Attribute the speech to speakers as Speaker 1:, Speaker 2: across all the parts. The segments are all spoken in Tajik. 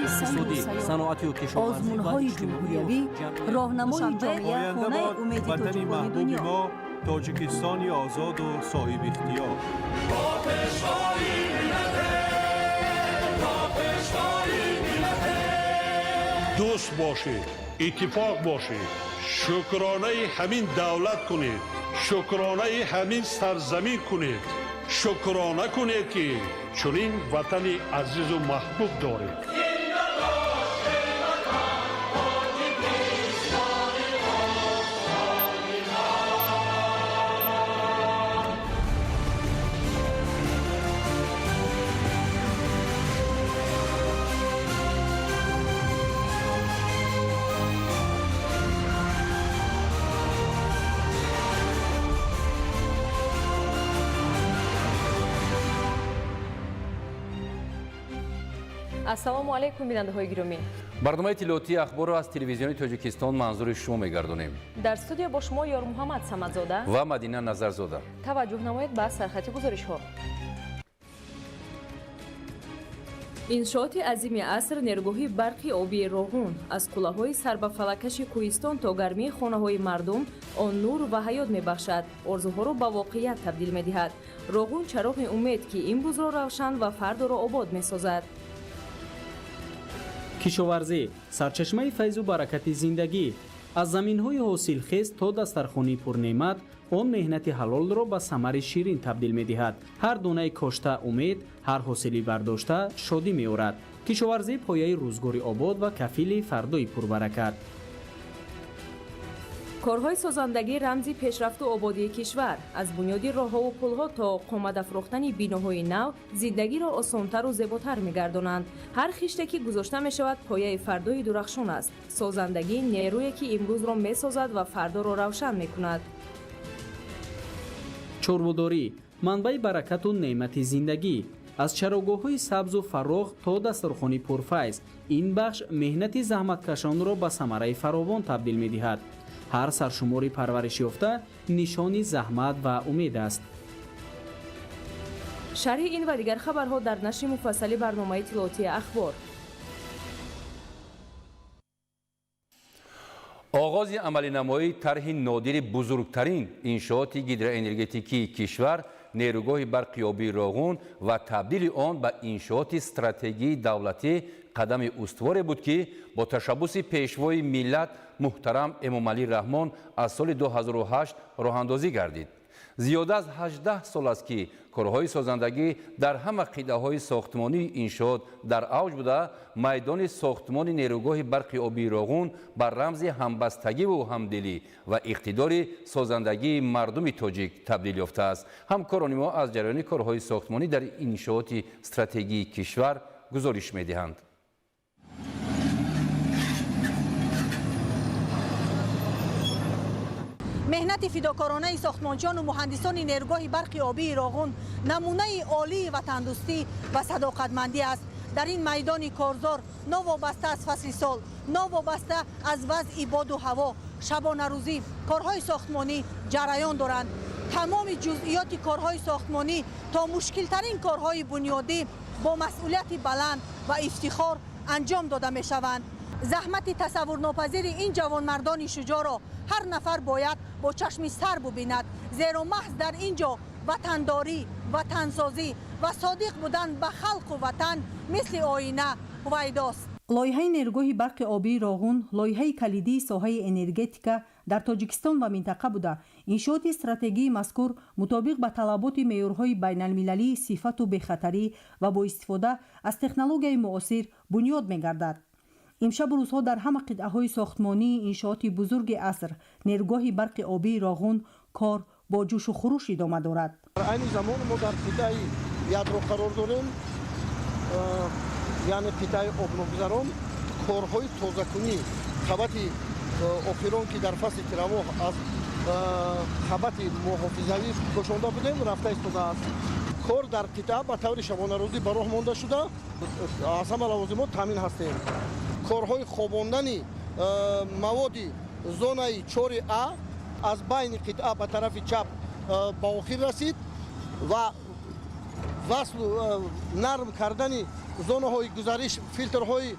Speaker 1: Иқтисодӣ, саноатию кишоварзӣ ва
Speaker 2: Озмунҳои
Speaker 1: иҷтимоию
Speaker 2: ҷумҳуриявӣ,
Speaker 1: ҷамъиятӣ.
Speaker 2: роҳнамои
Speaker 3: Душанбе,
Speaker 2: ҷомеа,
Speaker 4: Оянда
Speaker 3: хонаи
Speaker 4: бод
Speaker 3: умеди
Speaker 4: ватани
Speaker 3: тоҷикони
Speaker 4: маҳбуби
Speaker 3: дунё.
Speaker 4: мо, Тоҷикистони озоду соҳибихтиёр.
Speaker 5: Дӯст бошед, иттифоқ бошед, шукронаи ҳамин давлат кунед, шукронаи ҳамин сарзамин кунед, шукрона кунед, ки чунин ватани азизу маҳбуб доред.
Speaker 6: Ассалому алайкум, бинандаҳои гиромӣ.
Speaker 7: Барномаи иттилоотии Ахборро аз Телевизиони Тоҷикистон манзури шумо мегардонем.
Speaker 6: Дар студия бо шумо Ёрмуҳаммад Самадзода
Speaker 7: ва Мадина Назарзода.
Speaker 6: Таваҷҷӯҳ намоед ба сархати гузоришҳо. Иншооти азими аср, нерӯгоҳи барқи обии Роғун. Аз қуллаҳои сарбафалаккаши кӯҳистон то гармии хонаҳои мардум, он нур ва ҳаёт мебахшад, орзуҳоро ба воқеият табдил медиҳад. Роғун — чароғи умед, ки имрӯзро равшан ва фардоро обод месозад.
Speaker 8: Кишоварзӣ — сарчашмаи файзу баракати зиндагӣ. Аз заминҳои ҳосилхез то дастархони пурнеъмат, он меҳнати ҳалолро ба самари ширин табдил медиҳад. Ҳар донаи кошта умед, ҳар ҳосили бардошта шодӣ меорад. Кишоварзӣ — пояи рӯзгори обод ва кафили фардои пурбаракат.
Speaker 6: Корҳои созандагӣ — рамзи пешрафту ободии кишвар. Аз бунёди роҳҳову пулҳо то қомадафрохтани биноҳои нав, зиндагиро осонтару зеботар мегардонанд. Ҳар хиште, ки гузошта мешавад, пояи фардои дурахшон аст. Созандагӣ — нерӯе, ки имрӯзро месозад ва фардоро равшан мекунад.
Speaker 8: Чорводорӣ — манбаи баракату неъмати зиндагӣ. Аз чарогоҳҳои сабзу фарох то дастархони пурфайз, ин бахш меҳнати заҳматкашонро ба самараи фаровон табдил медиҳад. Ҳар саршумори парваришёфта нишони заҳмат ва умед аст.
Speaker 6: Шарҳи ин ва дигар хабарҳо дар нашри муфассали барномаи иттилоотии Ахбор.
Speaker 7: Оғози амалинамоии тарҳи нодири бузургтарин иншооти гидроэнергетикии кишвар, нерӯгоҳи барқи обии Роғун, ва табдили он ба иншооти стратегии давлатӣ қадами устуворе буд, ки бо ташаббуси Пешвои миллат муҳтарам Эмомалӣ Раҳмон аз соли 2008 роҳандозӣ гардид. Зиёда аз 18 сол аст, ки корҳои созандагӣ дар ҳама қитъаҳои сохтмонии иншоот дар авҷ буда, майдони сохтмони нерӯгоҳи барқи обии Роғун ба рамзи ҳамбастагиву ҳамдилӣ ва иқтидори созандагии мардуми тоҷик табдил ёфтааст. Ҳамкорони мо аз ҷараёни корҳои сохтмонӣ дар иншооти стратегии кишвар гузориш медиҳанд.
Speaker 3: Меҳнати фидокоронаи сохтмончиёну муҳандисони нерӯгоҳи барқи обии Роғун намунаи олии ватандӯстӣ ва садоқатмандӣ аст. Дар ин майдони корзор новобаста аз фасли сол, новобаста аз вазъи боду ҳаво, шабонарӯзӣ корҳои сохтмонӣ ҷараён доранд. Тамоми ҷузъиёти корҳои сохтмонӣ то мушкилтарин корҳои бунёдӣ бо масъулияти баланд ва ифтихор анҷом дода мешаванд. Заҳмати тасаввурнопазири ин ҷавонмардони шуҷоъро ҳар нафар бояд бо чашми сар бубинад, зеро маҳз дар ин ҷо ватандорӣ, ватансозӣ ва содиқ будан ба халқу ватан мисли оина ҳувайдост.
Speaker 2: Лоиҳаи нерӯгоҳи барқи обии Роғун лоиҳаи калидии соҳаи энергетика дар Тоҷикистон ва минтақа буда, иншооти стратегии мазкур мутобиқ ба талаботи меъёрҳои байналмилалии сифату бехатарӣ ва бо истифода аз технологияи муосир бунёд мегардад. Имшабу рӯзҳо дар ҳама қитъаҳои сохтмонии иншооти бузурги аср, нерӯгоҳи барқи обии Роғун, кор бо ҷӯшу хуруш идома дорад.
Speaker 9: Айни замон мо дар қитъаи ядро қарор дорем, яъне қитъаи обногузарон. Корҳои тозакунӣ қабати охирон, ки дар фасли тирамоҳ аз қабати муҳофизавӣ пӯшонда будем, рафта истодааст. Кор дар қитъа ба таври шабонарӯзӣ ба роҳ монда шуда, аз ҳама лавозимот таъмин ҳастем. Корҳои хобондани маводи зонаи чори а аз байни қитъа ба тарафи чап ба охир расид ва васлу нарм кардани зонаҳои гузариш, филтрҳои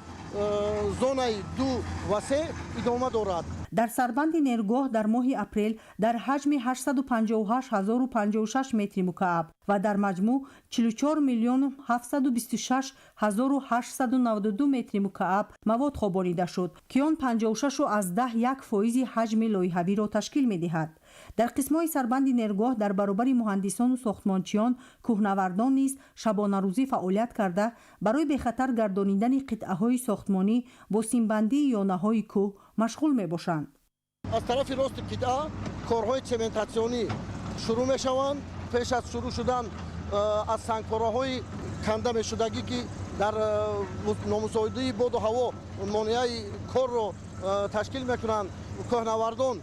Speaker 9: зонаи 2 ва 3 идома дорад.
Speaker 2: Дар сарбанди нерӯгоҳ дар моҳи апрел дар ҳаҷми 858 056 метри мукааб ва дар маҷмӯъ 44 726 892 метри мукааб мавод хобонида шуд, ки он 56,1 фоизи ҳаҷми лоиҳавиро ташкил медиҳад. Дар қисмҳои сарбанди нерӯгоҳ дар баробари муҳандисону сохтмончиён кӯҳнавардон низ шабонарӯзӣ фаъолият карда, барои бехатар гардонидани қитъаҳои сохтмонӣ бо симбандии ёнаҳои кӯҳ машғул мебошанд.
Speaker 9: Аз тарафи рости қитъа корҳои цементатсионӣ шурӯъ мешаванд. Пеш аз шурӯъ шудан аз сангпораҳои канда мешудагӣ, ки дар номусоидии боду ҳаво монеаи корро ташкил мекунанд, кӯҳнавардон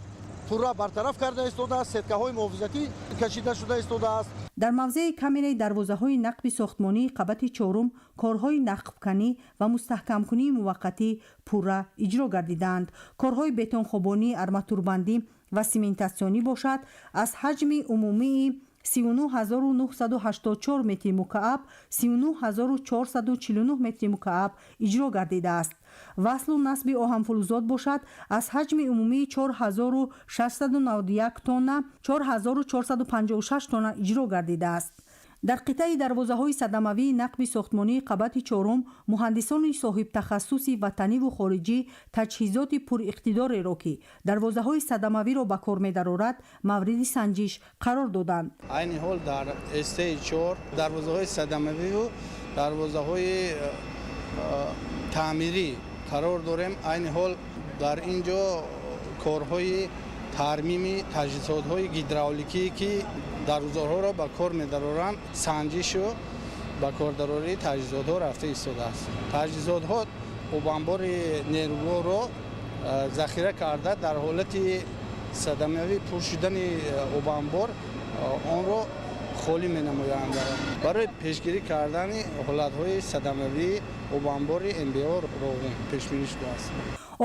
Speaker 9: пурра бартараф карда истодааст, сеткаҳои муҳофизатӣ кашида шуда истодааст.
Speaker 2: Дар мавзеи камераи дарвозаҳои нақби сохтмонии қабати чорум корҳои нақбканӣ ва мустаҳкамкунии муваққатӣ пурра иҷро гардидаанд. Корҳои бетонхобонӣ, арматурбандӣ ва симентатсионӣ бошад, аз ҳаҷми умумии 39 984 метри мукааб 39 449 метри мукааб иҷро гардидааст. Васлу насби оҳанфулузот бошад, аз ҳаҷми умумии 4691 тонна 4456 тонна иҷро гардидааст. Дар қитъаи дарвозаҳои садамавии нақби сохтмонии қабати чорум муҳандисони соҳибтахассуси ватаниву хориҷӣ таҷҳизоти пуриқтидореро, ки дарвозаҳои садамавиро ба кор медарорад, мавриди санҷиш қарор доданд.
Speaker 10: Айни ҳол дар СТ4 дарвозаҳои садамавиву дарвозаҳои таъмирӣ қарор дорем. Айни ҳол дар ин ҷо корҳои тармими таҷҳизотҳои гидравликӣ, ки дарвозаҳоро ба кор медароранд, санҷишу ба кордарории таҷҳизотҳо рафта истодааст. Таҷҳизотҳо обанбори нерӯгоҳро захира карда, дар ҳолати садамавӣ пур шудани обанбор онро холӣ менамоянд. Барои пешгирӣ кардани ҳолатҳои садамавии обанбори МБО Роғун пешбинӣ шудааст.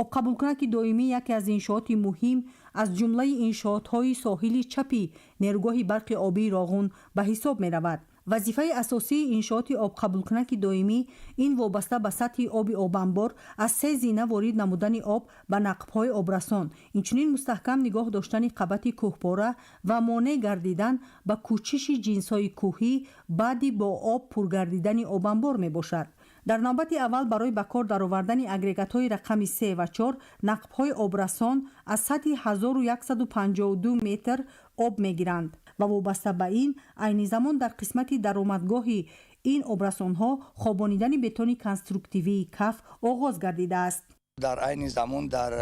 Speaker 2: Обқабулкунаки доимӣ яке аз иншооти муҳим аз ҷумлаи иншоотҳои соҳили чапи нерӯгоҳи барқи обии Роғун ба ҳисоб меравад. Вазифаи асосии иншооти обқабулкунаки доимӣ ин вобаста ба сатҳи оби обанбор аз се зина ворид намудани об ба нақбҳои обрасон, инчунин мустаҳкам нигоҳ доштани қабати кӯҳпора ва монеъ гардидан ба кӯчиши ҷинсҳои кӯҳӣ баъди бо об пургардидани обанбор мебошад. Дар навбати аввал барои ба кор даровардани агрегатҳои рақами 3 ва 4 нақбҳои обрасон аз сатҳи 1152 метр об мегиранд ва вобаста ба ин айни замон дар қисмати даромадгоҳи ин обрасонҳо хобонидани бетони конструктивии каф оғоз гардидааст.
Speaker 11: Дар айни замон дар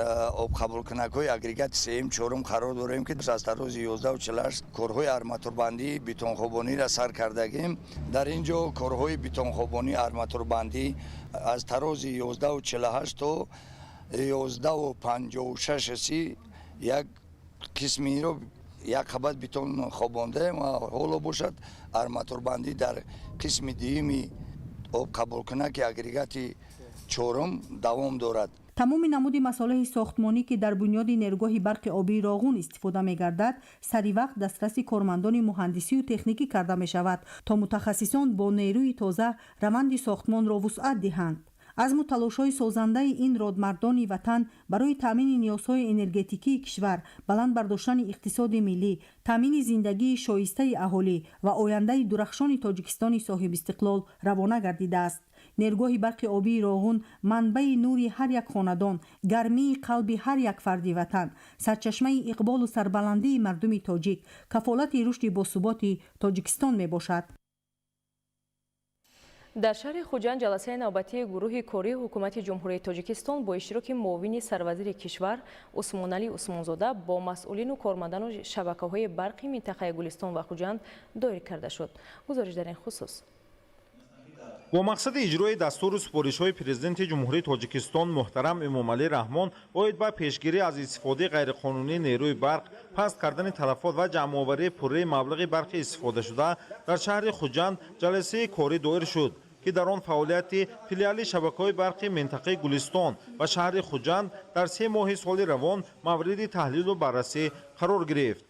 Speaker 11: обқабулкунакҳои агрегати сеюм, чорум қарор дорем, ки аз тарози 11:48 корҳои арматурбандӣ, бетонхобониро сар кардагим. Дар ин ҷо корҳои бетонхобонӣ, арматурбандӣ аз тарози 11:48 то 11:56 як қисмиро, як қабат бетон хобондаем ва ҳоло бошад арматурбандӣ дар қисми дуюми обқабулкунаки агрегати чорум давом дорад.
Speaker 2: Тамоми намуди масолеҳи сохтмонӣ, ки дар бунёди нерӯгоҳи барқи обии Роғун истифода мегардад, сари вақт дастраси кормандони муҳандисию техникӣ карда мешавад, то мутахассисон бо нерӯи тоза раванди сохтмонро вусъат диҳанд. Азму талошҳои созандаи ин родмардони ватан барои таъмини ниёзҳои энергетикии кишвар, баланд бардоштани иқтисоди миллӣ, таъмини зиндагии шоистаи аҳолӣ ва ояндаи дурахшони Тоҷикистони соҳибистиқлол равона гардидааст. Нерӯгоҳи барқи обии Роғун манбаи нури ҳар як хонадон, гармии қалби ҳар як фарди ватан, сарчашмаи иқболу сарбаландии мардуми тоҷик, кафолати рушди босуботи Тоҷикистон мебошад.
Speaker 6: Дар шаҳри Хуҷанд ҷаласаи навбатии гурӯҳи кории ҳукумати Ҷумҳурии Тоҷикистон бо иштироки муовини сарвазири кишвар Усмоналӣ Усмонзода бо масъулину кормандану шабакаҳои барқи минтақаи Гулистон ва Хуҷанд доир карда шуд. Гузориш дар ин хусус.
Speaker 12: Бо мақсади иҷрои дастуру супоришҳои Президенти Ҷумҳурии Тоҷикистон муҳтарам Эмомалӣ Раҳмон оид ба пешгирӣ аз истифодаи ғайриқонунии нерӯи барқ, паст кардани талафот ва ҷамъоварии пурраи маблағи барқи истифодашуда дар шаҳри Хуҷанд ҷаласаи корӣ доир шуд, ки дар он фаъолияти филиали шабакаҳои барқи минтақаи Гулистон ва шаҳри Хуҷанд дар 3 моҳи соли равон мавриди таҳлилу баррасӣ қарор гирифт.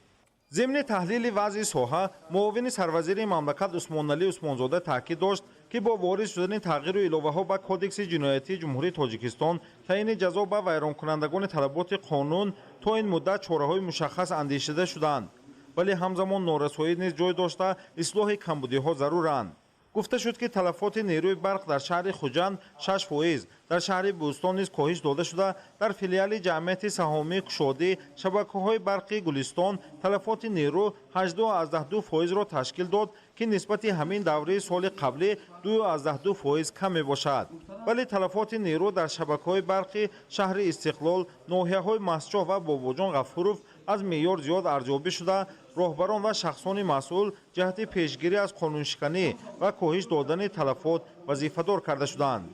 Speaker 12: Зимни таҳлили вазъи соҳа муовини сарвазири мамлакат Усмоналӣ Усмонзода таъкид дошт, Ки бо ворид шудани тағйиру иловаҳо ба Кодекси ҷиноятии Ҷумҳурии Тоҷикистон таъини ҷазо ба вайронкунандагони талаботи қонун то ин муддат чораҳои мушаххас андешида шуданд, вале ҳамзамон норасоӣ низ ҷой дошта, ислоҳи камбудиҳо заруранд. Гуфта шуд, ки талафоти нерӯи барқ дар шаҳри Хуҷанд 6%, дар шаҳри Бӯстон низ коҳиш дода шуда, дар филиали ҷамъияти саҳомии кушодӣ шабакаҳои барқи Гулистон талафоти нерӯ 18,2%-ро ташкил дод, ки нисбати ҳамин давраи соли қаблӣ 2,2% кам мебошад. Вале талафоти нерӯ дар шабакаҳои барқи шаҳри Истиқлол, ноҳияҳои Мастчоҳ ва Бобоҷон Ғафуров аз меъёр зиёд арзёбӣ шуда, роҳбарон ва шахсони масъул ҷиҳати пешгирӣ аз қонуншиканӣ ва коҳиш додани талафот вазифадор карда шуданд.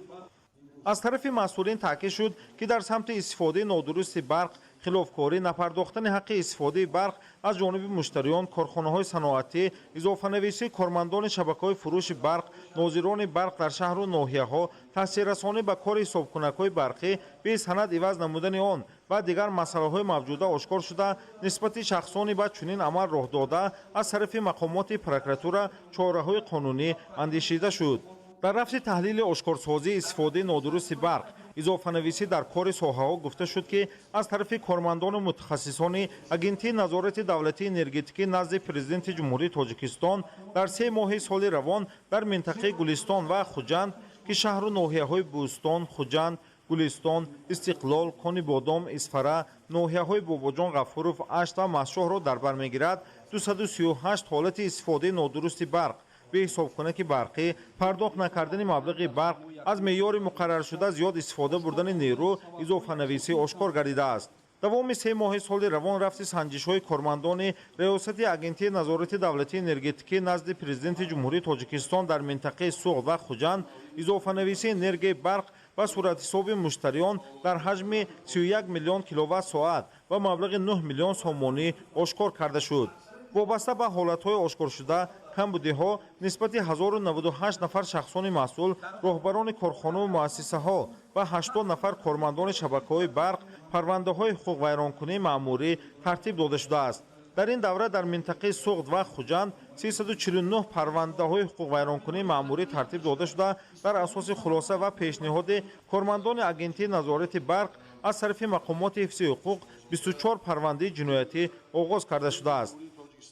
Speaker 12: Аз тарафи масъулин таъкид шуд, ки дар самти истифодаи нодурусти барқ, хилофкорӣ, напардохтани ҳаққи истифодаи барқ аз ҷониби муштариён, корхонаҳои саноатӣ, изофанависии кормандони шабакаҳои фурӯши барқ, нозирони барқ дар шаҳру ноҳияҳо, таъсиррасонӣ ба кори ҳисобкунакҳои барқӣ, бесанад иваз намудани он ва дигар масъалаҳои мавҷуда ошкор шуда, нисбати шахсони ба чунин амал роҳ дода аз тарафи мақомоти прокуратура чораҳои қонунӣ андешида шуд. Дар рафти таҳлили ошкорсозии истифодаи нодурусти барқ, изофанависӣ дар кори соҳаҳо гуфта шуд, ки аз тарафи кормандону мутахассисони Агентии назорати давлатии энергетикӣ назди Президенти Ҷумҳурии Тоҷикистон дар 3 моҳи соли равон дар минтақаи Гулистон ва Хуҷанд, ки шаҳру ноҳияҳои Бӯстон, Хуҷанд, Гулистон, Истиқлол, Конибодом, Исфара, ноҳияҳои Бобоҷон Ғафуров, Ашт ва Мастчоҳро дар бар мегирад, 238 ҳолати истифодаи нодурусти барқ, беҳисобкунаки барқӣ, пардохт накардани маблағи барқ, аз меъёри муқарраршуда зиёд истифода бурдани нерӯ, изофанависӣ ошкор гардидааст. Давоми 3 моҳи соли равон рафти санҷишҳои кормандони Риёсати Агентии назорати давлатии энергетикӣ назди Президенти Ҷумҳурии Тоҷикистон дар минтақаи Суғд ва Хуҷанд изофанависии энергияи барқ ва суратҳисоби муштариён дар ҳаҷми 31 миллион киловатт-соат ва маблағи 9 миллион сомонӣ ошкор карда шуд. Вобаста ба ҳолатҳои ошкоршуда камбудиҳо нисбати 1098 нафар шахсони масъул, роҳбарони корхонаву муассисаҳо ва 80 нафар кормандони шабакаҳои барқ парвандаҳои ҳуқуқвайронкунии маъмурӣ тартиб дода шудааст. Дар ин давра дар минтақаи Суғд ва Хуҷанд 349 парвандаҳои ҳуқуқвайронкунии маъмурӣ тартиб дода шуда, дар асоси хулоса ва пешниҳоди кормандони Агентии назорати барқ аз тарафи мақомоти ҳифзи ҳуқуқ 24 парвандаи ҷиноятӣ оғоз карда шудааст.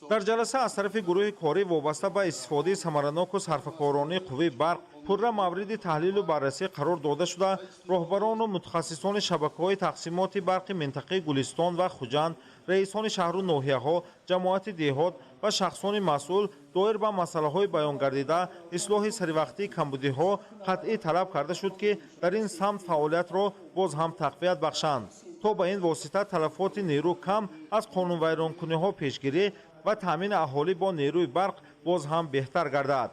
Speaker 12: Дар ҷаласа аз тарафи гурӯҳи корӣ вобаста ба истифодаи самараноку сарфакоронаи қувваи барқ пурра мавриди таҳлилу баррасӣ қарор дода шуда, роҳбарону мутахассисони шабакаҳои тақсимоти барқи минтақаи Гулистон ва Хуҷанд, раисони шаҳру ноҳияҳо, ҷамоати деҳот ва шахсони масъул доир ба масъалаҳои баёнгардида ислоҳи саривақтии камбудиҳо қатъӣ талаб карда шуд, ки дар ин самт фаъолиятро боз ҳам тақвият бахшанд, то ба ин восита талафоти нерӯ кам, аз қонунвайронкуниҳо пешгирӣ ва таъмини аҳолӣ бо нерӯи барқ боз ҳам беҳтар гардад.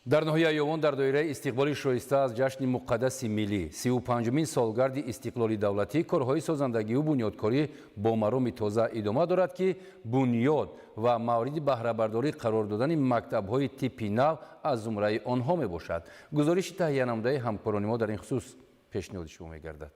Speaker 7: Дар ноҳияи Ёвон дар доираи истиқболи шоиста аз ҷашни муқаддаси миллӣ, 35-умин солгарди истиқлоли давлатӣ, корҳои созандагиву бунёдкорӣ бо мароми тоза идома дорад, ки бунёд ва мавриди баҳрабардорӣ қарор додани мактабҳои типи нав аз зумраи онҳо мебошад. Гузориши таҳиянамудаи ҳамкорони мо дар ин хусус пешниҳоди шумо мегардад.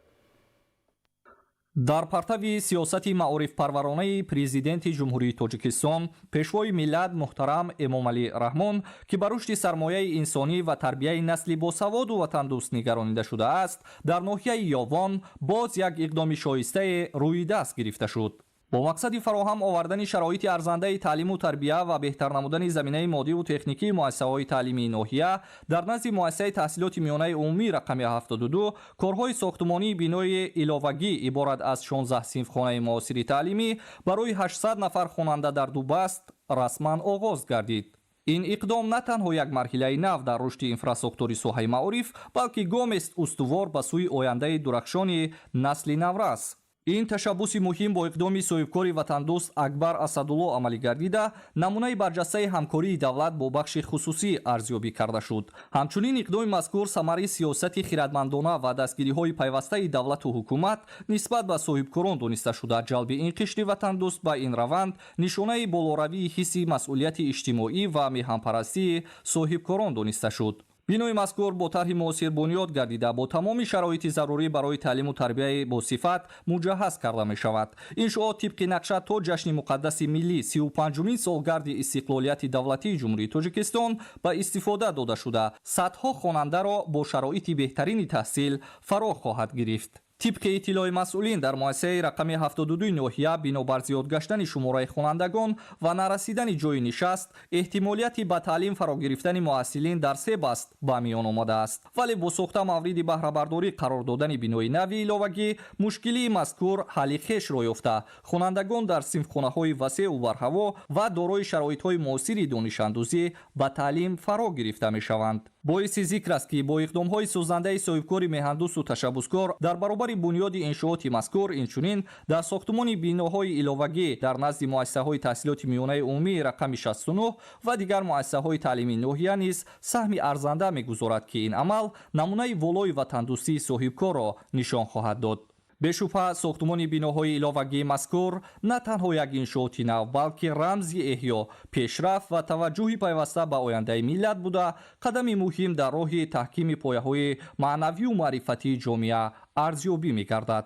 Speaker 13: Дар партави сиёсати маорифпарваронаи Президенти Ҷумҳурии Тоҷикистон, Пешвои миллат муҳтарам Эмомалӣ Раҳмон, ки ба рушди сармояи инсонӣ ва тарбияи насли босаводу ватандӯст нигаронида шудааст, дар ноҳияи Ёвон боз як иқдоми шоистае рӯи даст гирифта шуд. Бо мақсади фароҳам овардани шароити арзандаи таълиму тарбия ва беҳтар намудани заминаи моддиву техникии муассисаҳои таълимии ноҳия, дар назди муассисаи таҳсилоти миёнаи умумӣ рақами 72 корҳои сохтмонии бинои иловагӣ иборат аз 16 синфхонаи муосири таълимӣ барои 800 нафар хонанда дар ду баст расман оғоз гардид. Ин иқдом на танҳо як марҳилаи нав дар рушди инфрасохтори соҳаи маориф, балки гомест устувор ба сӯи ояндаи дурахшони насли наврас. Ин ташаббуси муҳим бо иқдоми соҳибкори ватандӯст Акбар Асадулло амалӣ гардида, намунаи барҷастаи ҳамкории давлат бо бахши хусусӣ арзёбӣ карда шуд. Ҳамчунин иқдоми мазкур самари сиёсати хирадмандона ва дастгириҳои пайвастаи давлату ҳукумат нисбат ба соҳибкорон дониста шуда, ҷалби ин қишри ватандӯст ба ин раванд нишонаи болоравии ҳисси масъулияти иҷтимоӣ ва меҳанпарастии соҳибкорон дониста шуд. Бинои мазкур бо тарҳи муосир бунёд гардида, бо тамоми шароити зарурӣ барои таълиму тарбияи босифат муҷаҳҳаз карда мешавад. Иншоот тибқи нақша то ҷашни муқаддаси миллӣ, 35-умин солгарди истиқлолияти давлатии Ҷумҳурии Тоҷикистон ба истифода дода шуда, садҳо хонандаро бо шароити беҳтарини таҳсил фаро хоҳад гирифт. Тибқи иттилои масъулин, дар муассисаи рақами 72 ноҳия бинобар зиёд гаштани шумораи хонандагон ва нарасидани ҷойи нишаст, эҳтимолияти ба таълим фаро гирифтани муҳассилин дар се баст ба миён омадааст. Вале бо сохта мавриди баҳрабардорӣ қарор додани бинои нави иловагӣ, мушкилии мазкур ҳалли хешро ёфта, хонандагон дар синфхонаҳои васеъу барҳаво ва дорои шароитҳои муосири донишандӯзӣ ба таълим фаро гирифта мешаванд. Боиси зикр аст, ки бо иқдомҳои созандаи соҳибкори меҳандӯсту ташаббускор дар баробари бунёди иншооти мазкур, инчунин дар сохтумони биноҳои иловагӣ дар назди муассисаҳои таҳсилоти миёнаи умумии рақами 69 ва дигар муассисаҳои таълимии ноҳия низ саҳми арзанда мегузорад, ки ин амал намунаи волои ватандӯстии соҳибкорро нишон хоҳад дод. Бешубҳа, сохтумони биноҳои иловагии мазкур на танҳо як иншооти нав, балки рамзи эҳё, пешрафт ва таваҷҷӯҳи пайваста ба ояндаи миллат буда, қадами муҳим дар роҳи таҳкими пояҳои маънавию маърифатии ҷомеа арзёбӣ мегардад.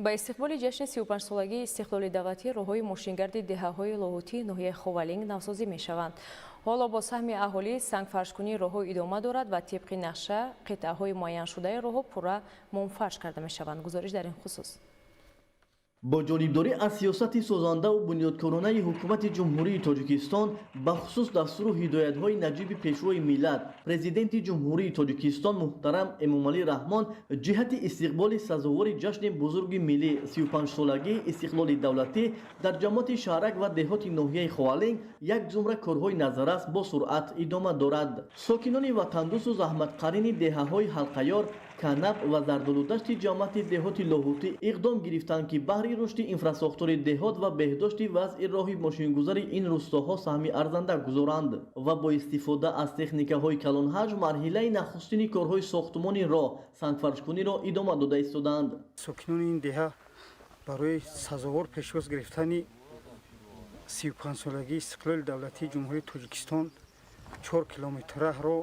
Speaker 14: Ба истиқболи ҷашни 35-солагии истиқлоли давлатӣ роҳҳои мошингарди деҳаҳои Лоҳутӣ ноҳияи Ховалинг навсозӣ мешаванд. Ҳоло бо саҳми аҳолӣ сангфаршкунии роҳҳо идома дорад ва тибқи нақша қитъаҳои муайяншудаи роҳҳо пурра мумфарш карда мешаванд. Гузориш дар ин хусус.
Speaker 15: Бо ҷонибдорӣ аз сиёсати созандаву бунёдкоронаи ҳукумати Ҷумҳурии Тоҷикистон, бахусус дастуру ҳидоятҳои наҷиби Пешвои миллат, Президенти Ҷумҳурии Тоҷикистон муҳтарам Эмомалӣ Раҳмон, ҷиҳати истиқболи сазовори ҷашни бузурги миллӣ, 35-солагии истиқлоли давлатӣ, дар ҷамоати шаҳрак ва деҳоти ноҳияи Ховалинг як зумра корҳои назаррас бо суръат идома дорад. Сокинони ватандӯсту заҳматқарини деҳаҳои Ҳалқаёр, Канаб ва Зардолудашти ҷамоати деҳоти Лоҳутӣ иқдом гирифтанд, ки баҳри рушди инфрасохтори деҳот ва беҳдошти вазъи роҳи мошингузари ин рӯстоҳо саҳми арзанда гузоранд ва бо истифода аз техникаҳои калонҳаҷм марҳилаи нахустини корҳои сохтумони роҳ, сангфаршкуниро идома дода истодаанд.
Speaker 16: Сокинони ин деҳа барои сазовор пешвоз гирифтани 35-солагии истиқлоли давлатии Ҷумҳурии Тоҷикистон 4 километр раҳро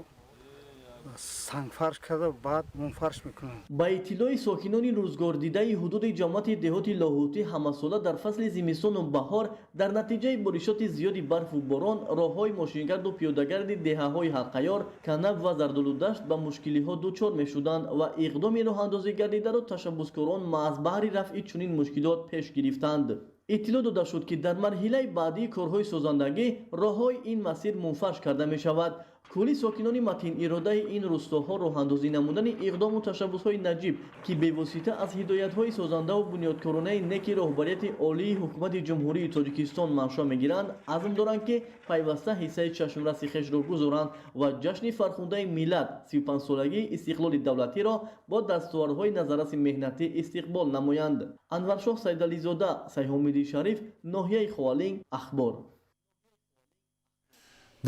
Speaker 16: сангфарш карда, баъд мумфарш мекунанд.
Speaker 15: Ба иттилои сокинони рӯзгордидаи ҳудуди ҷамоати деҳоти Лоҳутӣ, ҳамасола дар фасли зимистону баҳор дар натиҷаи боришоти зиёди барфу борон роҳҳои мошингарду пиёдагарди деҳаҳои Ҳалқаёр, Канаб ва Зардолудашт ба мушкилиҳо дучор мешуданд ва иқдоми роҳандозӣ гардидаро ташаббускорон маҳз баҳри рафъи чунин мушкилот пеш гирифтанд. Иттилоъ дода шуд, ки дар марҳилаи баъдии корҳои созандагӣ роҳҳои ин масир мунфарш карда мешавад. Кулли сокинони матиниродаи ин рӯстоҳо роҳандозӣ намудани иқдому ташаббусҳои наҷиб, ки бевосита аз ҳидоятҳои созандаву бунёдкоронаи неки роҳбарияти олии ҳукумати Ҷумҳурии Тоҷикистон маншаъ мегиранд, азм доранд, ки пайваста ҳиссаи чашмраси хешро гузоранд ва ҷашни фархундаи миллат, 35-солагии истиқлоли давлатиро бо дастовардҳои назарраси меҳнатӣ истиқбол намоянд. Анваршоҳ Сайдализода, Сайҳомиди Шариф, ноҳияи Ховалинг, Ахбор.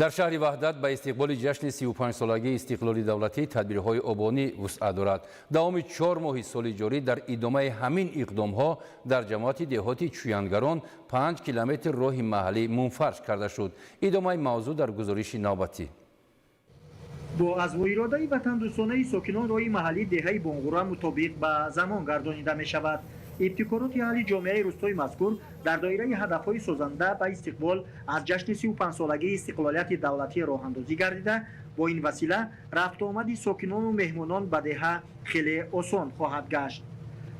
Speaker 7: Дар шаҳри Ваҳдат ба истиқболи ҷашни 35-солагии истиқлоли давлатӣ тадбирҳои обонӣ вусъат дорад. Давоми 4 моҳи соли ҷорӣ дар идомаи ҳамин иқдомҳо дар ҷамоати деҳоти Чӯянгарон 5 километр роҳи маҳаллӣ мунфарш карда шуд. Идомаи мавзӯъ дар гузориши навбатӣ.
Speaker 17: Бо азму иродаи ватандӯстонаи сокинон роҳи маҳаллии деҳаи Бонғура мутобиқ ба замон гардонида мешавад. Ибтикороти аҳли ҷомеаи рӯстои мазкур дар доираи ҳадафҳои созанда ба истиқбол аз ҷашни 35-солагии истиқлолияти давлатӣ роҳандозӣ гардида, бо ин васила рафтуомади сокинону меҳмонон ба деҳа хеле осон хоҳад гашт.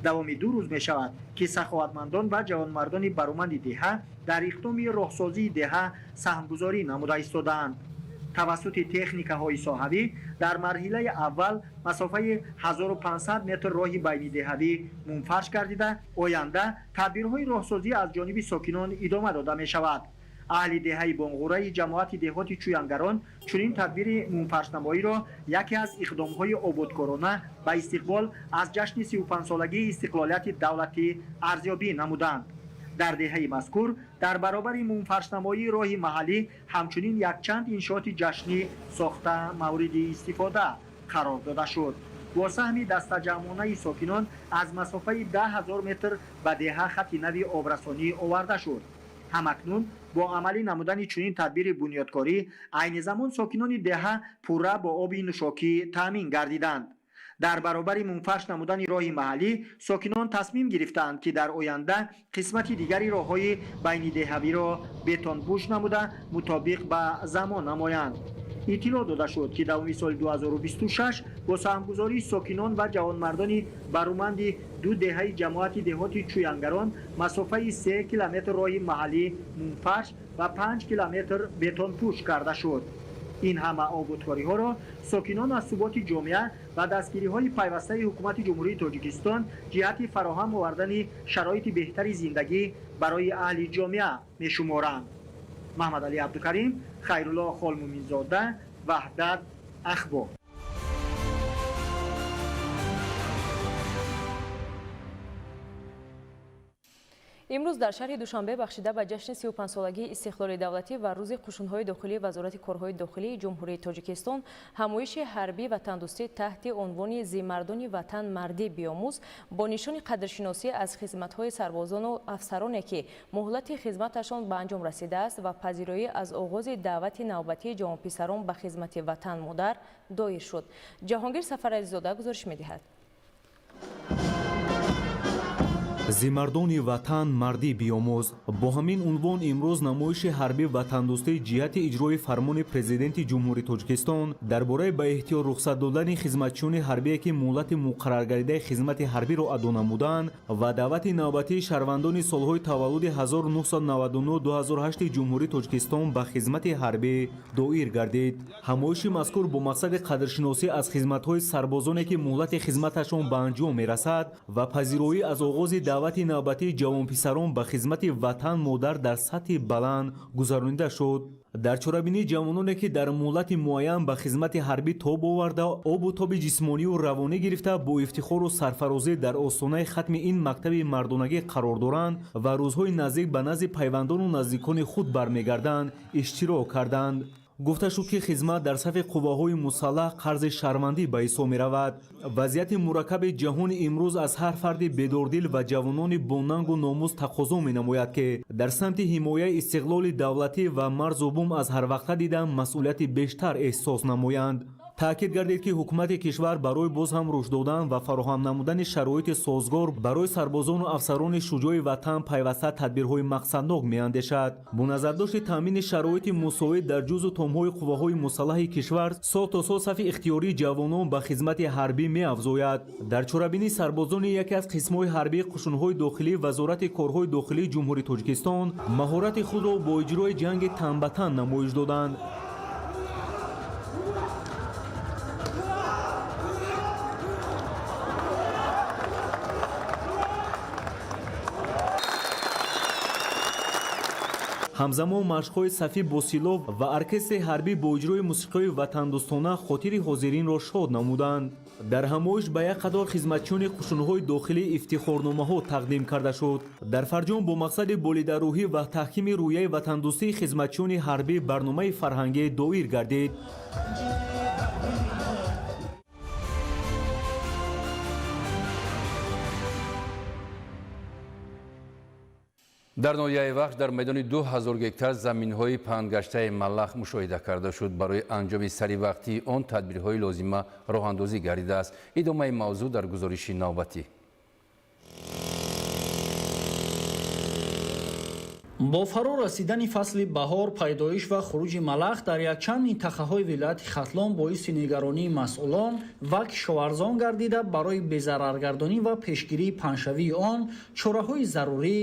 Speaker 17: Давоми 2 рӯз мешавад, ки саховатмандон ва ҷавонмардони бароманди деҳа дар иқдоми роҳсозии деҳа саҳмгузорӣ намуда истодаанд. Тавассути техникаҳои соҳавӣ дар марҳилаи аввал масофаи 1500 метр роҳи байнидеҳавӣ мунфарш гардида, оянда тадбирҳои роҳсозӣ аз ҷониби сокинон идома дода мешавад. Аҳли деҳаи Бонғураи ҷамоати деҳоти Чӯянгарон чунин тадбири мунфаршнамоиро яке аз иқдомҳои ободкорона ба истиқбол аз ҷашни 35-солагии истиқлолияти давлатӣ арзёбӣ намуданд. Дар деҳаи мазкур дар баробари мунфаршнамоии роҳи маҳаллӣ ҳамчунин якчанд иншооти ҷашнӣ сохта мавриди истифода қарор дода шуд. Бо саҳми дастаҷамъонаи сокинон аз масофаи 10 000 метр ба деҳа хати нави обрасонӣ оварда шуд. Ҳамакнун бо амалӣ намудани чунин тадбири бунёдкорӣ айни замон сокинони деҳа пурра бо оби нӯшокӣ таъмин гардиданд. Дар баробари мунфарш намудани роҳи маҳаллӣ сокинон тасмим гирифтаанд, ки дар оянда қисмати дигари роҳҳои байнидеҳавиро бетонпӯш намуда мутобиқ ба замон намоянд. Иттилоъ дода шуд, ки давоми соли 2026 бо саҳмгузории сокинон ва ҷавонмардони баруманди ду деҳаи ҷамоати деҳоти Чӯянгарон масофаи 3 километр роҳи маҳаллӣ мунфарш ва 5 километр бетонпӯш карда шуд. Ин ҳама ободкориҳоро сокинон аз суботи ҷомеа ва дастгириҳои пайвастаи ҳукумати Ҷумҳурии Тоҷикистон ҷиҳати фароҳам овардани шароити беҳтари зиндагӣ барои аҳли ҷомеа мешуморанд. Маҳмадалӣ Абдукарим, Хайрулло Холмуминзода, Ваҳдат, Ахбор.
Speaker 14: Имрӯз дар шаҳри Душанбе бахшида ба ҷашни 35-солагии истиқлоли давлатӣ ва рӯзи қушунҳои дохилии Вазорати корҳои дохилии Ҷумҳурии Тоҷикистон ҳамоиши ҳарбӣ ватандӯстӣ таҳти унвони «Зимардони ватан мардӣ биомӯз» бо нишони қадршиносӣ аз хизматҳои сарбозону афсароне, ки муҳлати хизматашон ба анҷом расидааст ва пазироӣ аз оғози даъвати навбатии ҷавонписарон ба хизмати ватан модар доир шуд. Ҷаҳонгир Сафарализода гузориш медиҳад.
Speaker 18: Зимардони ватан мардӣ биомӯз. Бо ҳамин унвон имрӯз намоиши ҳарбӣ ватандӯстӣ ҷиҳати иҷрои фармони Президенти Ҷумҳурии Тоҷикистон дар бораи ба эҳтиёт рухсат додани хизматчиёни ҳарбие, ки муҳлати муқарраргардидаи хизмати ҳарбиро адо намуданд ва даъвати навбатии шаҳрвандони солҳои таваллуди 1999-2008 Ҷумҳурии Тоҷикистон ба хизмати ҳарбӣ доир гардид. Ҳамоиши мазкур бо мақсади қадршиносӣ аз хизматҳои сарбозоне, ки муҳлати хизматашон ба анҷом мерасад ва пазироӣ аз оғози даъвати навбатии ҷавонписарон ба хизмати ватан модар дар сатҳи баланд гузаронида шуд. Дар чорабинии ҷавононе, ки дар муҳлати муайян ба хизмати ҳарбӣ тоб оварда, обу тоби ҷисмонию равонӣ гирифта, бо ифтихору сарфарозӣ дар остонаи хатми ин мактаби мардонагӣ қарор доранд ва рӯзҳои наздик ба назди пайвандону наздикони худ бармегарданд, иштирок карданд. Гуфта шуд, ки хизмат дар сафи қувваҳои мусаллаҳ қарзи шармандӣ ба ҳисоб меравад. Вазъияти мураккаби ҷаҳони имрӯз аз ҳар фарди бедордил ва ҷавонони бонангу номус тақозо менамояд, ки дар самти ҳимояи истиқлоли давлатӣ ва марзу бум аз ҳарвақта дида масъулияти бештар эҳсос намоянд. Таъкид гардид, ки ҳукумати кишвар барои боз ҳам рушд додан ва фароҳам намудани шароити созгор барои сарбозону афсарони шуҷои ватан пайваста тадбирҳои мақсаднок меандешад. Бо назардошти таъмини шароити мусоид дар ҷузу томҳои қувваҳои мусаллаҳи кишвар сол то сол сафи ихтиёрии ҷавонон ба хизмати ҳарбӣ меафзояд. Дар чорабинӣ сарбозони яке аз қисмҳои ҳарбии қушунҳои дохилии Вазорати корҳои дохилии Ҷумҳурии Тоҷикистон маҳорати худро бо иҷрои ҷанги тан ба тан намоиш доданд. Ҳамзамон машқҳои сафи босилов ва оркестри ҳарбӣ бо иҷрои мусиқиҳои ватандӯстона хотири ҳозиринро шод намуданд. Дар ҳамоиш ба як қатор хизматчиёни қушунҳои дохилӣ ифтихорномаҳо тақдим карда шуд. Дар фарҷом бо мақсади болидарӯҳӣ ва таҳкими рӯяи ватандӯстии хизматчиёни ҳарбӣ барномаи фарҳангӣ доир гардид.
Speaker 7: Дар ноҳияи Вахш дар майдони 2000 гектар заминҳои паҳнгаштаи малах мушоҳида карда шуд. Барои анҷоми саривақтии он тадбирҳои лозима роҳандозӣ гардидааст. Идомаи мавзӯъ дар гузориши навбатӣ.
Speaker 19: Бо фаро расидани фасли баҳор, пайдоиш ва хуруҷи малах дар якчанд минтақаҳои вилояти Хатлон боиси нигаронии масъулон ва кишоварзон гардида, барои безараргардонӣ ва пешгирии паҳншавии он чораҳои зарурӣ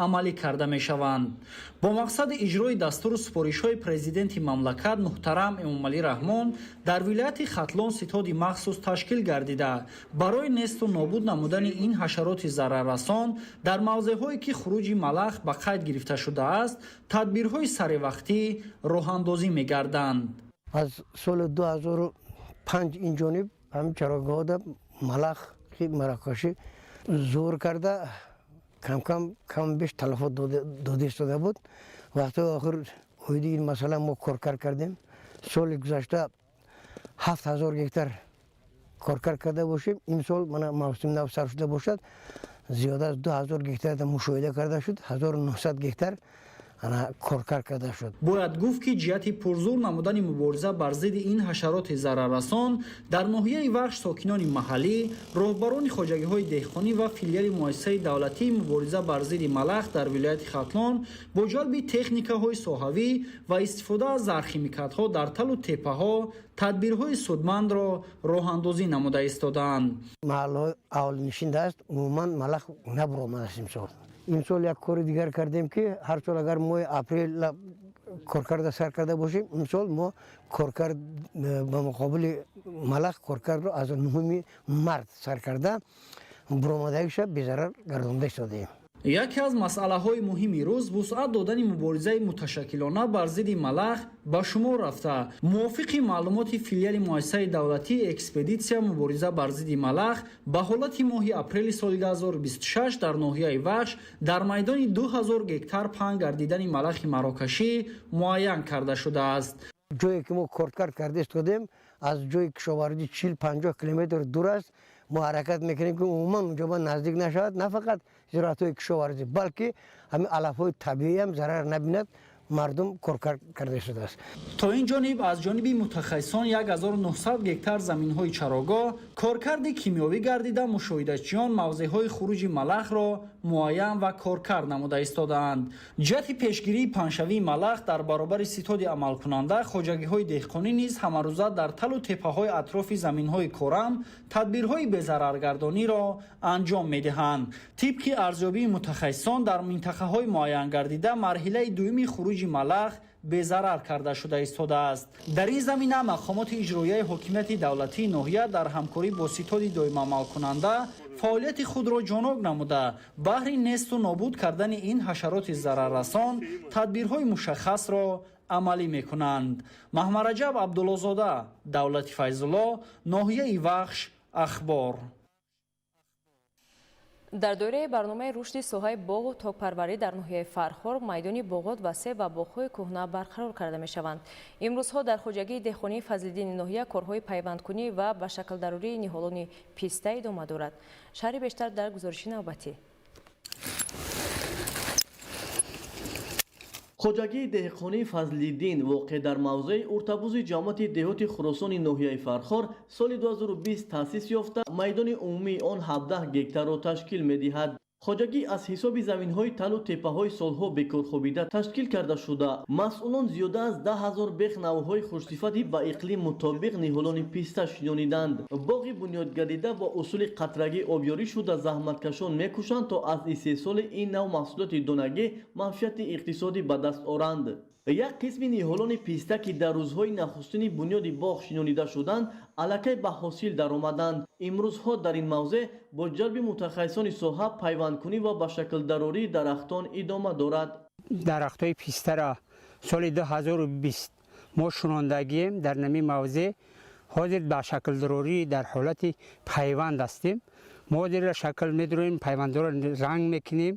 Speaker 19: амалӣ карда мешаванд. Бо мақсади иҷрои дастуру супоришҳои президенти мамлакат муҳтарам Эмомалӣ Раҳмон дар вилояти Хатлон ситоди махсус ташкил гардида, барои несту нобуд намудани ин ҳашароти зараррасон дар мавзеъҳое ки хуруҷи малах ба қайд гирифта шудааст, тадбирҳои саривақтӣ роҳандозӣ мегарданд.
Speaker 20: Аз соли 2005 ин ҷониб ҳамин чарогоҳода малах маракошӣ зур карда кам беш талафот дода истода буд. Вақтҳои охир оиди ин масъала мо коркар кардем. Соли гузашта 7000 гектар коркар карда бошем. Имсол мана мавсим нав сар шуда бошад, зиёда аз 2000 гектар мушоҳида карда шуд. 1900 гектар Коркард карда шуд.
Speaker 19: Бояд гуфт, ки ҷиҳати пурзур намудани мубориза бар зидди ин ҳашароти зараррасон дар ноҳияи Вахш сокинони маҳаллӣ, роҳбарони хоҷагиҳои деҳқонӣ ва филиали муассисаи давлатии мубориза бар зидди малах дар вилояти Хатлон бо ҷалби техникаҳои соҳавӣ ва истифода аз зархимикатҳо дар талу теппаҳо тадбирҳои судмандро роҳандозӣ намуда истодаанд.
Speaker 20: Маҳаллаҳои аҳолинишин аст, умуман малах набуромадааст имсол. Имсол як кори дигар кардем, ки ҳар сол агар моҳи апрел коркарда сар карда бошем, имсол мо коркард ба муқобили малах коркардро аз 9 март сар карда, буромадагиша безарар гардонда истодаем.
Speaker 19: Яке аз масъалаҳои муҳими рӯз вусъат додани муборизаи муташаккилона бар зидди малах ба шумор рафта, мувофиқи маълумоти филиали муассисаи давлатии экспедитсия мубориза бар зидди малах ба ҳолати моҳи апрели соли 2026 дар ноҳияи Вахш дар майдони 2000 гектар паҳн гардидани малахи марокашӣ муайян карда шудааст.
Speaker 20: Ҷое ки мо коркард карда истодем, аз ҷои кишоварзӣ 40-50 километр дур аст. Мо ҳаракат мекунем, ки умуман унҷо ба наздик нашавад, на фақат зироатҳои кишоварзӣ, балки ҳамин алафҳои табиӣ ҳам зарар набинад. Мардум коркард карда шудааст.
Speaker 19: То ин ҷониб аз ҷониби мутахассисон 1900 гектар заминҳои чарогоҳ коркарди кимиёвӣ гардида, мушоҳидачиён мавзеъҳои хуруҷи малахро муайян ва коркард намуда истодаанд. Ҷиҳати пешгирии паҳншавии малах дар баробари ситоди амалкунанда хоҷагиҳои деҳқонӣ низ ҳамарӯза дар талу теппаҳои атрофи заминҳои корам тадбирҳои безараргардониро анҷом медиҳанд. Тибқи арзёбии мутахассисон, дар минтақаҳои муайян гардида марҳилаи дуюми хуруҷи малах безарар карда шуда истодааст. Дар ин замина мақомоти иҷроияи ҳокимияти давлатии ноҳия дар ҳамкорӣ бо ситоди доимаамалкунанда фаъолияти худро ҷонок намуда, баҳри несту нобуд кардани ин ҳашароти зараррасон тадбирҳои мушаххасро амалӣ мекунанд. Маҳмараҷаб Абдуллозода, Давлати Файзулло, ноҳияи Вахш, Ахбор.
Speaker 14: Дар доираи барномаи рушди соҳаи боғу токпарварӣ дар ноҳияи Фархор майдони боғот васеъ ва боғҳои кӯҳна барқарор карда мешаванд. Имрӯзҳо дар хоҷагии деҳқонии Фазлиддини ноҳия корҳои пайвандкунӣ ва ба шаклдарории ниҳолони писта идома дорад. Шарҳи бештар дар гузориши навбатӣ.
Speaker 15: Хоҷагии деҳқонии Фазлиддин воқеъ дар мавзеи Уртабузи ҷамоати деҳоти Хуросони ноҳияи Фархор соли 2020 таъсис ёфта, майдони умумии он 17 гектарро ташкил медиҳад. Хоҷагӣ аз ҳисоби заминҳои талу теппаҳои солҳо бекорхобида ташкил карда шуда, масъулон зиёда аз 10 000 бех навъҳои хушсифати ба иқлим мутобиқ ниҳолони писта шинониданд. Боғи бунёдгардида бо усули қатрагӣ обёрӣ шуда, заҳматкашон мекӯшанд, то аз истеҳсоли ин нав маҳсулоти донагӣ манфиати иқтисодӣ ба даст оранд. Як қисми ниҳолони писта, ки дар рӯзҳои нахустини бунёди боғ шинонида шуданд, аллакай ба ҳосил даромаданд. Имрӯзҳо дар ин мавзеъ бо ҷалби мутахассисони соҳа пайвандкунӣ ва ба шаклдарории дарахтон идома дорад.
Speaker 16: Дарахтҳои пистара соли 2020 мо шунондагием дар нами мавзеъ. Ҳозир ба шаклдарорӣ дар ҳолати пайванд ҳастем. Мо ҳозир шакл медуроем, пайвандҳоро ранг мекунем.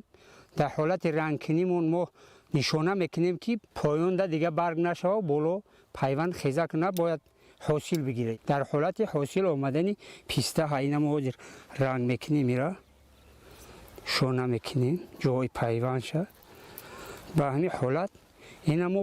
Speaker 16: Дар ҳолати рангкунимон мо нишона мекунем, ки поёнда дига барг нашава, боло пайванд хеза кунад, бояд ҳосил бигирад. Дар ҳолати ҳосил омадани писта ҳайна мо ҳозир ранг мекунем, ира шона мекунем ҷои пайвандша. Ба ҳамин ҳолат ина мо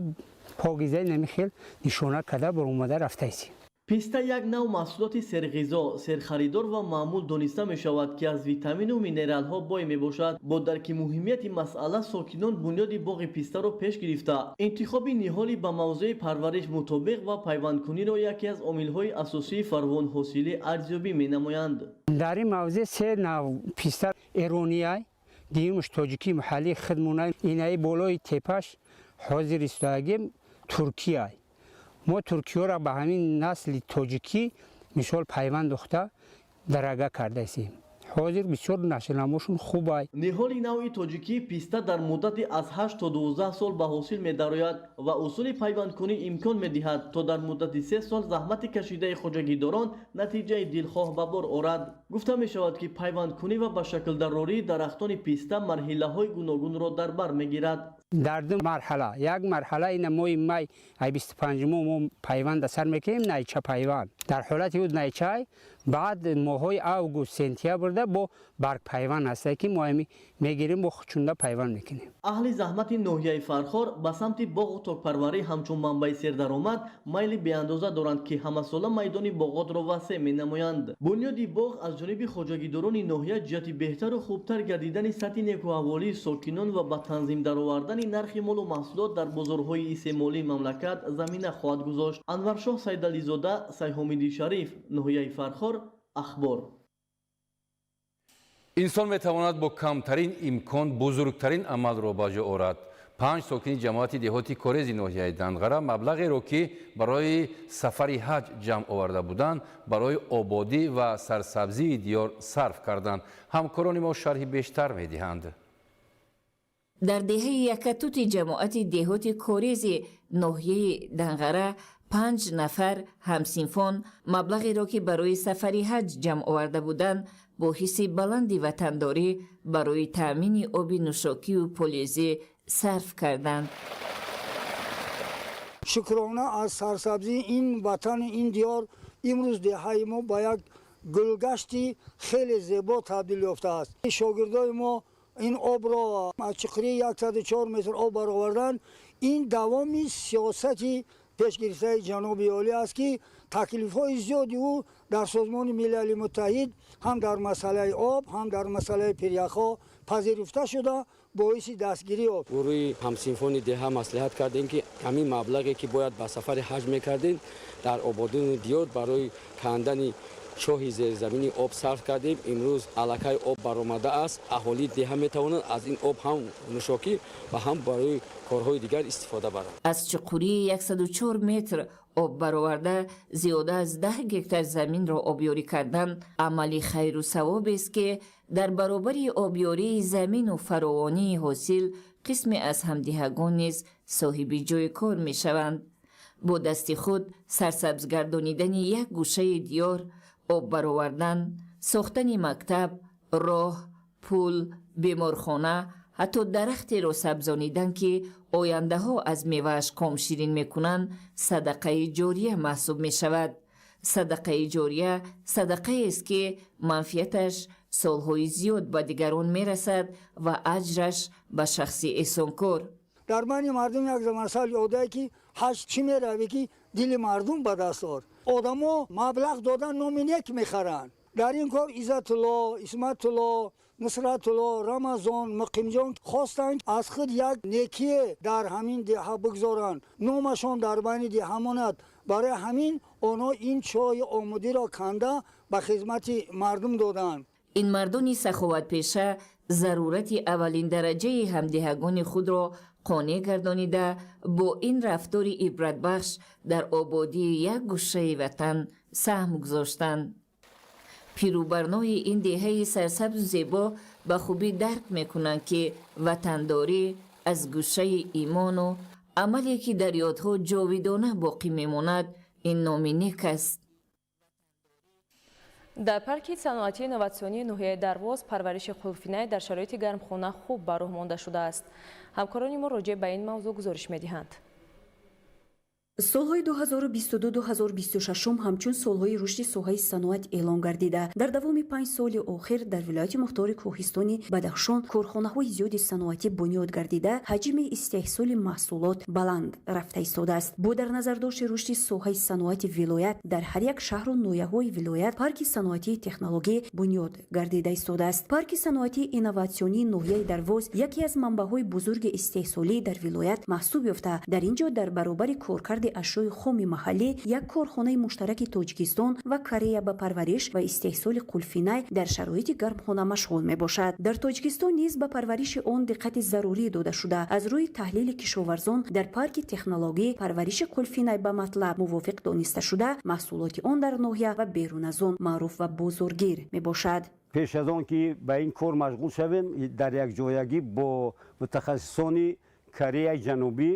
Speaker 16: покизаи нами хел нишона карда баромада рафтаистем.
Speaker 15: Писта як нав маҳсулоти серғизо, серхаридор ва маъмул дониста мешавад, ки аз витамину минералҳо бой мебошад. Бо дарки муҳимияти масъала сокинон бунёди боғи пистаро пеш гирифта, интихоби ниҳоли ба мавзеи парвариш мутобиқ ва пайвандкуниро яке аз омилҳои асосии фаровонҳосилӣ арзёбӣ менамоянд.
Speaker 16: Дар ин мавзеъ се нав писта: эронияй, дуюмаш тоҷикии маҳаллии худмонай, инаи болои тепаш ҳозир истоагем туркияй. Мо туркиёро ба ҳамин насли тоҷикӣ мисол пайванд духта дарага кардаистем. Ҳозир бисёр наслнамошон хубай.
Speaker 15: Ниҳоли навъи тоҷикии писта дар муддати аз 8 то 12 сол ба ҳосил медарояд ва усули пайвандкунӣ имкон медиҳад, то дар муддати 3 сол заҳмати кашидаи хоҷагидорон натиҷаи дилхоҳ ба бор орад. Гуфта мешавад, ки пайвандкунӣ ва ба шаклдарории дарахтони писта марҳилаҳои гуногунро дар бар мегирад.
Speaker 16: Дар ду марҳала. Як марҳала ина моҳи май, ай 25-мо мо пайванда сар мекунем, найча пайванд. Дар ҳолати ӯ найчай Баъд моҳҳои август, сентябрда бо барг пайванд ҳаста, ки мо ҳами мегирем, бо хучунда пайванд мекунем.
Speaker 15: Аҳли заҳмати ноҳияи Фархор ба самти боғу токпарварӣ ҳамчун манбаи сердаромад майли беандоза доранд, ки ҳамасола майдони боғотро васеъ менамоянд. Бунёди боғ аз ҷониби хоҷагидорони ноҳия ҷиҳати беҳтару хубтар гардидани сатҳи некуаҳволии сокинон ва ба танзим даровардани нархи молу маҳсулот дар бозорҳои истеъмолии мамлакат замина хоҳад гузошт. Анваршоҳ Сайдализода, Сайҳомиди Шариф, ноҳияи Фархор, Ахбор.
Speaker 7: Инсон метавонад бо камтарин имкон бузургтарин амалро ба ҷо орад. 5 сокини ҷамоати деҳоти Корези ноҳияи Данғара маблағеро, ки барои сафари ҳаҷ ҷамъ оварда буданд, барои ободӣ ва сарсабзии диёр сарф карданд. Ҳамкорони мо шарҳи бештар медиҳанд.
Speaker 21: Дар деҳаи Якатути ҷамоати деҳоти Корези ноҳияи Данғара 5 нафар ҳамсинфон маблағеро, ки барои сафари ҳаҷ ҷамъ оварда буданд, бо ҳисси баланди ватандорӣ барои таъмини оби нӯшокию полезӣ сарф карданд.
Speaker 22: Шукрона аз сарсабзии ин ватани ин диёр имрӯз деҳаи мо ба як гулгашти хеле зебо табдил ёфтааст. Шогирдои мо ин обро аз чуқурии 104 метр об бароварданд. Ин давоми сиёсати пешгирифтаи ҷаноби олӣ аст, ки таклифҳои зиёди ӯ дар Созмони Милали Муттаҳид ҳам дар масъалаи об, ҳам дар масъалаи пиряхҳо пазируфта шуда, боиси дастгирӣ ёфт.
Speaker 23: Гурӯҳи ҳамсинфони деҳа маслиҳат кардем, ки ҳамин маблағе, ки бояд ба сафари ҳаҷ мекардем, дар ободони диёр барои кандани чоҳи зеризаминӣ об сарф кардем. Имрӯз аллакай об баромадааст. Аҳолии деҳа метавонанд аз ин об ҳам нӯшокӣ ва ҳам барои корҳои дигар истифода баранд.
Speaker 21: Аз чуқурии 104 метр об бароварда зиёда аз 10 гектар заминро обёрӣ кардан амали хайру савобест, ки дар баробари обёрии замину фаровонии ҳосил қисме аз ҳамдиҳагон низ соҳиби ҷойи кор мешаванд. Бо дасти худ сарсабзгардонидани як гӯшаи диёр, об баровардан, сохтани мактаб, роҳ, пул, беморхона, ҳатто дарахтеро сабзонидан, ки ояндаҳо аз мевааш ком ширин мекунанд, садақаи ҷория маҳсуб мешавад. Садақаи ҷория садақаест, ки манфиаташ солҳои зиёд ба дигарон мерасад ва аҷраш ба шахси эҳсонкор.
Speaker 22: Дар байни мардум як замансал ёдае, ки ҳаҷ чӣ меравӣ, ки дили мардум ба даст ор. Одамо маблағ додан номи нек мехаранд. Дар ин кор Иззатулло, Исматулло, Нусратулло, Рамазон, Муқимҷон хостанд аз худ як некие дар ҳамин деҳа бигзоранд, номашон дар байни деҳа монад. Барои ҳамин онҳо ин чоҳи омудиро канда ба хизмати мардум доданд.
Speaker 21: Ин мардони саховатпеша зарурати аввалиндараҷаи ҳамдиҳагони худро қонеъ гардонида, бо ин рафтори ибратбахш дар ободии як гӯшаи ватан саҳм гузоштанд. Пирубарнои ин деҳаи сарсабзу зебо ба хубӣ дарк мекунанд, ки ватандорӣ аз гӯшаи имону амале, ки дар ёдҳо ҷовидона боқӣ мемонад, ин номи нек аст.
Speaker 14: Дар парки саноатии инноватсионии ноҳияи Дарвоз парвариши қулфинай дар шароити гармхона хуб ба роҳ монда шудааст. Ҳамкорони мо роҷеъ ба ин мавзӯъ гузориш медиҳанд.
Speaker 24: Солҳои 2022-2026 ҳамчун солҳои рушди соҳаи саноат эълон гардида, дар давоми 5 соли охир дар вилояти мухтори Кӯҳистони Бадахшон корхонаҳои зиёди саноатӣ бунёд гардида, ҳаҷми истеҳсоли маҳсулот баланд рафта истодааст. Бо дар назардошти рушди соҳаи саноати вилоят дар ҳар як шаҳру ноҳияҳои вилоят парки саноатии технологӣ бунёд гардида истодааст. Парки саноатии инноватсионии ноҳияи Дарвоз яке аз манбаъҳои бузурги истеҳсолӣ дар вилоят маҳсуб ёфта, дар ин ҷо дар баробари коркарди ашёи хоми маҳаллӣ як корхонаи муштараки Тоҷикистон ва Корея ба парвариш ва истеҳсоли қулфинай дар шароити гармхона машғул мебошад. Дар Тоҷикистон низ ба парвариши он диққати зарурӣ дода шуда, аз рӯи таҳлили кишоварзон дар парки технологӣ парвариши қулфинай ба матлаб мувофиқ дониста шуда, маҳсулоти он дар ноҳия ва берун аз он маъруф ва бозоргир мебошад.
Speaker 25: Пеш аз он ки ба ин кор машғул шавем, дар якҷоягӣ бо мутахассисони Кореяи Ҷанубӣ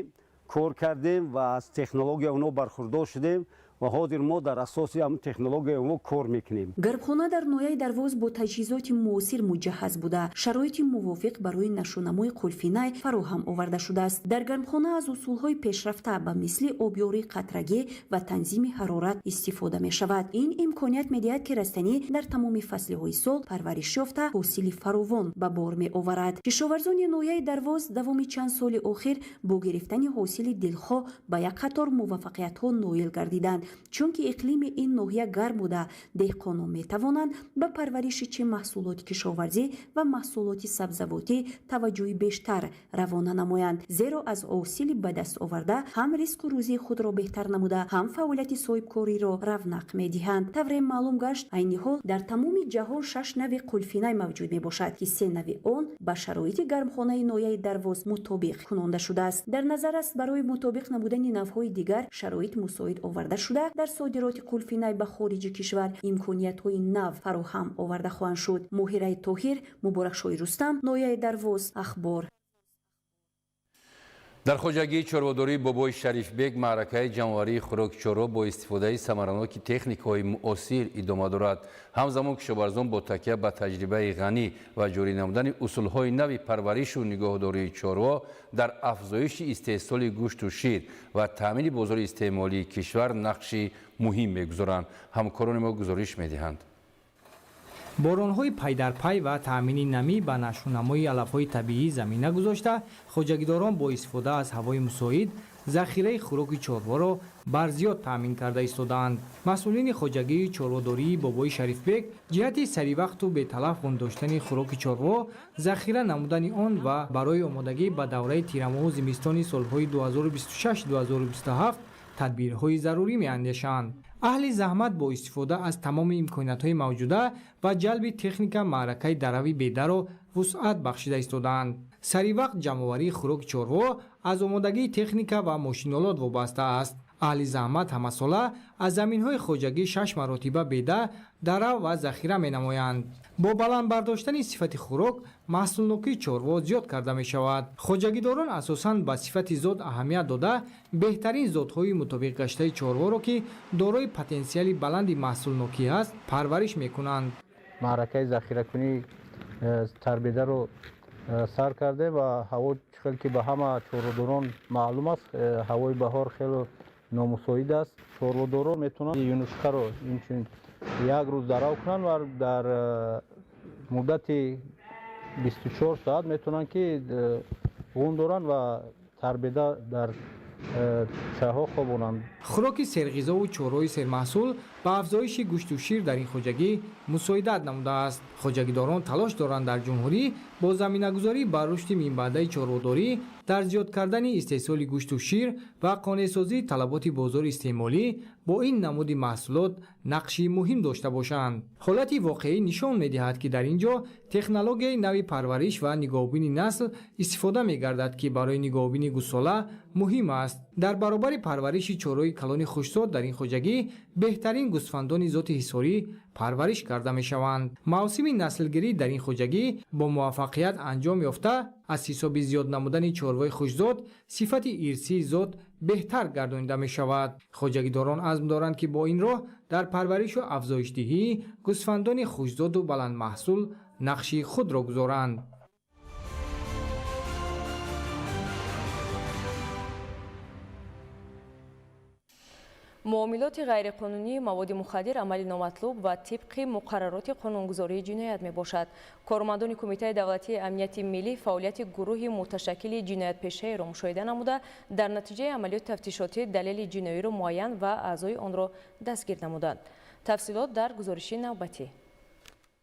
Speaker 25: кор кардем ва аз технология онҳо бархурдор шудем Ва ҳозир мо дар асоси ҳамин технологияи онҳо кор мекунем.
Speaker 24: Гармхона дар ноҳияи Дарвоз бо таҷҳизоти муосир муҷаҳҳаз буда, шароити мувофиқ барои нашъунамои қулфинай фароҳам оварда шудааст. Дар гармхона аз усулҳои пешрафта ба мисли обёрии қатрагӣ ва танзими ҳарорат истифода мешавад. Ин имконият медиҳад, ки растанӣ дар тамоми фаслиҳои сол парвариш ёфта, ҳосили фаровон ба бор меоварад. Кишоварзони ноҳияи Дарвоз давоми чанд соли охир бо гирифтани ҳосили дилхоҳ ба як қатор муваффақиятҳо ноил гардиданд, чунки иқлими ин ноҳия гарм буда, деҳқонон метавонанд ба парвариши чи маҳсулоти кишоварзӣ ва маҳсулоти сабзавотӣ таваҷҷӯҳи бештар равона намоянд, зеро аз ҳосили ба даст оварда ҳам ризқу рӯзии худро беҳтар намуда, ҳам фаъолияти соҳибкориро равнақ медиҳанд. Тавре маълум гашт, айни ҳол дар тамоми ҷаҳон 6 нави қулфинай мавҷуд мебошад, ки 3 нави он ба шароити гармхонаи ноҳияи Дарвоз мутобиқ кунонда шудааст. Дар назар аст, барои мутобиқ намудани навъҳои дигар шароит мусоид оварда шуда, дар содироти қулфинай ба хориҷи кишвар имкониятҳои нав фароҳам оварда хоҳанд шуд. Моҳираи Тоҳир, Муборакшоҳи Рустам, ноҳияи Дарвоз, Ахбор.
Speaker 7: Дар хоҷагии чорводории Бобои Шарифбек маъракаи ҷамъоварии хӯроки чорво бо истифодаи самараноки техникаҳои муосир идома дорад. Ҳамзамон кишоварзон бо такя ба таҷрибаи ғанӣ ва ҷорӣ намудани усулҳои нави парваришу нигоҳдории чорво дар афзоиши истеҳсоли гӯшту шир ва таъмини бозори истеъмолии кишвар нақши муҳим мегузоранд. Ҳамкорони мо гузориш медиҳанд.
Speaker 1: Боронҳои пайдарпай ва таъмини намӣ ба нашъунамои алафҳои табиӣ замина гузошта, хоҷагидорон бо истифода аз ҳавои мусоид захираи хӯроки чорворо барзиёд таъмин карда истодаанд. Масъулини хоҷагии чорводории Бобои Шарифбек ҷиҳати саривақту беталаф гум доштани хӯроки чорво, захира намудани он ва барои омодагӣ ба давраи тирамоҳу зимистони солҳои 2026-2027 тадбирҳои зарурӣ меандешанд. Аҳли заҳмат бо истифода аз тамоми имкониятҳои мавҷуда ва ҷалби техника маъракаи дарави бедаро вусъат бахшида истодаанд. Саривақт ҷамъоварии хӯроки чорво аз омодагии техника ва мошинолот вобаста аст. Аҳли заҳмат ҳамасола аз заминҳои хоҷагӣ 6 маротиба беда дарав ва захира менамоянд. Бо баланд бардоштани сифати хӯрок маҳсулнокии чорво зиёд карда мешавад. Хоҷагидорон асосан ба сифати зод аҳамият дода, беҳтарин зодҳои мутобиқгаштаи чорворо, ки дорои потенсиали баланди маҳсулнокӣ аст, парвариш мекунанд.
Speaker 3: Маъракаи захиракунии тарбедаро сар карде ва ҳаво чӣ хел ки ба ҳама чорводорон маълум аст, ҳавои баҳор хеле номусоид аст. Чорводорон метавонанд юнучқаро инчунин як рӯз дарав кунанд ва дар муддати 24 соат метавонанд ки ғун доранд ва тарбеда дар чаҳҳо хобонанд.
Speaker 1: Хӯроки серғизову чорвои сермаҳсул ба афзоиши гӯшту шир дар ин хоҷагӣ мусоидат намудааст. Хоҷагидорон талош доранд дар ҷумҳурӣ бо заминагузорӣ ба рушди минбаъдаи чорводорӣ дар зиёд кардани истеҳсоли гӯшту шир ва қонеъсозии талаботи бозори истеъмолӣ бо ин намуди маҳсулот нақши муҳим дошта бошанд. Ҳолати воқеӣ нишон медиҳад, ки дар ин ҷо технологияи нави парвариш ва нигоҳубини насл истифода мегардад, ки барои нигоҳубини гӯссола муҳим аст. Дар баробари парвариши чорвои калони хушзод дар ин хоҷагӣ беҳтарин гӯсфандони зоти ҳисорӣ парвариш карда мешаванд. Мавсими наслгирӣ дар ин хоҷагӣ бо муваффақият анҷом ёфта, аз ҳисоби зиёд намудани чорвои хушзод сифати ирсии зод беҳтар гардонида мешавад. Хоҷагидорон азм доранд, ки бо ин роҳ дар парваришу афзоишдиҳии гӯсфандони хушзоду баландмаҳсул нақши худро гузоранд.
Speaker 14: Муомилоти ғайриқонунии маводи мухаддир амали номатлуб ва тибқи муқаррароти қонунгузории ҷиноят мебошад. Кормандони Кумитаи давлатии амнияти миллӣ фаъолияти гурӯҳи муташаккили ҷиноятпешаеро мушоҳида намуда, дар натиҷаи амалиёти тафтишотӣ далели ҷиноиро муайян ва аъзои онро дастгир намуданд. Тафсилот дар гузориши навбатӣ.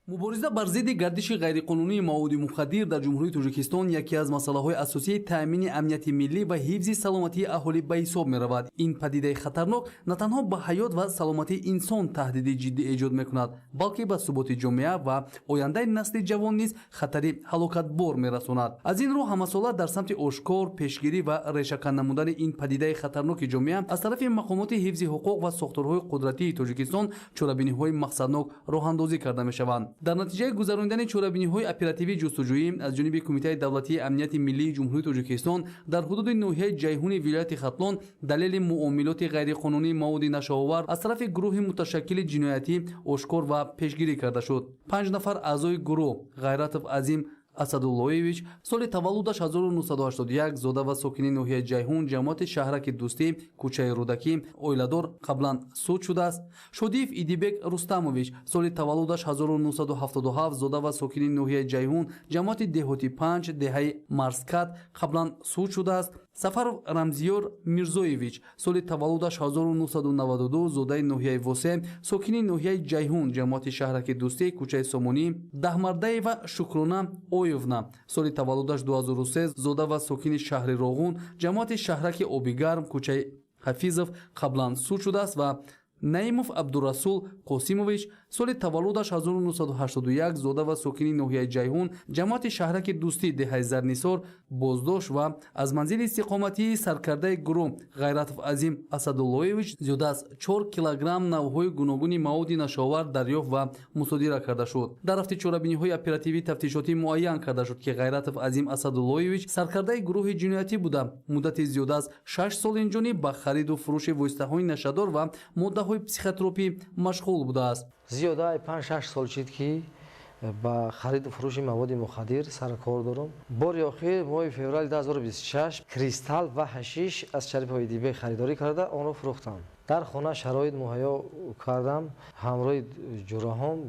Speaker 4: Мубориза бар зидди гардиши ғайриқонунии маводи мухаддир дар Ҷумҳурии Тоҷикистон яке аз масъалаҳои асосии таъмини амнияти миллӣ ва ҳифзи саломатии аҳолӣ ба ҳисоб меравад. Ин падидаи хатарнок на танҳо ба ҳаёт ва саломатии инсон таҳдиди ҷиддӣ эҷод мекунад, балки ба суботи ҷомеа ва ояндаи насли ҷавон низ хатари ҳалокатбор мерасонад. Аз ин рӯ ҳамасола дар самти ошкор, пешгирӣ ва решакан намудани ин падидаи хатарноки ҷомеа аз тарафи мақомоти ҳифзи ҳуқуқ ва сохторҳои қудратии Тоҷикистон чорабиниҳои мақсаднок роҳандозӣ карда мешаванд. Дар натиҷаи гузаронидани чорабиниҳои оперативии ҷустуҷӯӣ аз ҷониби Кумитаи давлатии амнияти миллии Ҷумҳурии Тоҷикистон дар ҳудуди ноҳияи Ҷайҳуни вилояти Хатлон далели муомилоти ғайриқонунии маводи нашъаовар аз тарафи гурӯҳи муташаккили ҷиноятӣ ошкор ва пешгирӣ карда шуд. 5 нафар аъзои гурӯҳ Ғайратов Азим Асадуллоевич, соли таваллудаш 1981, зода ва сокини ноҳияи Ҷайҳун, ҷамоати шаҳраки Дӯстӣ, кӯчаи Рӯдакӣ, оиладор, қаблан суд шудааст. Шодиев Идибек Рустамович, соли таваллудаш 1977, зода ва сокини ноҳияи Ҷайҳун, ҷамоати деҳоти 5, деҳаи Марскат, қаблан суд шудааст. Сафаров Рамзиёр Мирзоевич, соли таваллудаш 1992, зодаи ноҳияи Восе, сокини ноҳияи Ҷайҳун, ҷамоати шаҳраки Дӯстӣ, кӯчаи Сомонӣ. Даҳмардаева Шукрона Оевна, соли таваллудаш 2003, зода ва сокини шаҳри Роғун, ҷамоати шаҳраки Обигарм, кӯчаи Ҳафизов, қаблан суд шудааст ва Наимов Абдурасул Қосимович, соли таваллудаш 1981, зода ва сокини ноҳияи Ҷайҳун, ҷамоати шаҳраки Дӯстӣ, деҳаи Зарнисор, боздошт ва аз манзили истиқоматии саркардаи гурӯҳ Ғайратов Азим Асадуллоевич зиёда аз 4 килограмм навъҳои гуногуни маводи нашъаовар дарёфт ва мусодира карда шуд. Дар рафти чорабиниҳои оперативии тафтишотӣ муайян карда шуд, ки Ғайратов Азим Асадуллоевич саркардаи гурӯҳи ҷиноятӣ буда, муддати зиёда аз 6 сол инҷониб ба хариду фурӯши воситаҳои нашъадор ва моддаҳои психотропӣ машғул будааст.
Speaker 5: Зиёдаи 5-6 сол шид, ки ба хариду фурӯши маводи мухаддир саркор дорам. Бори охир моҳи феврали 2026 кристалл ва ҳашиш аз Шарипов Идибек харидорӣ карда, онро фурӯхтам. Дар хона шароит муҳайё кардам, ҳамроҳи ҷураҳом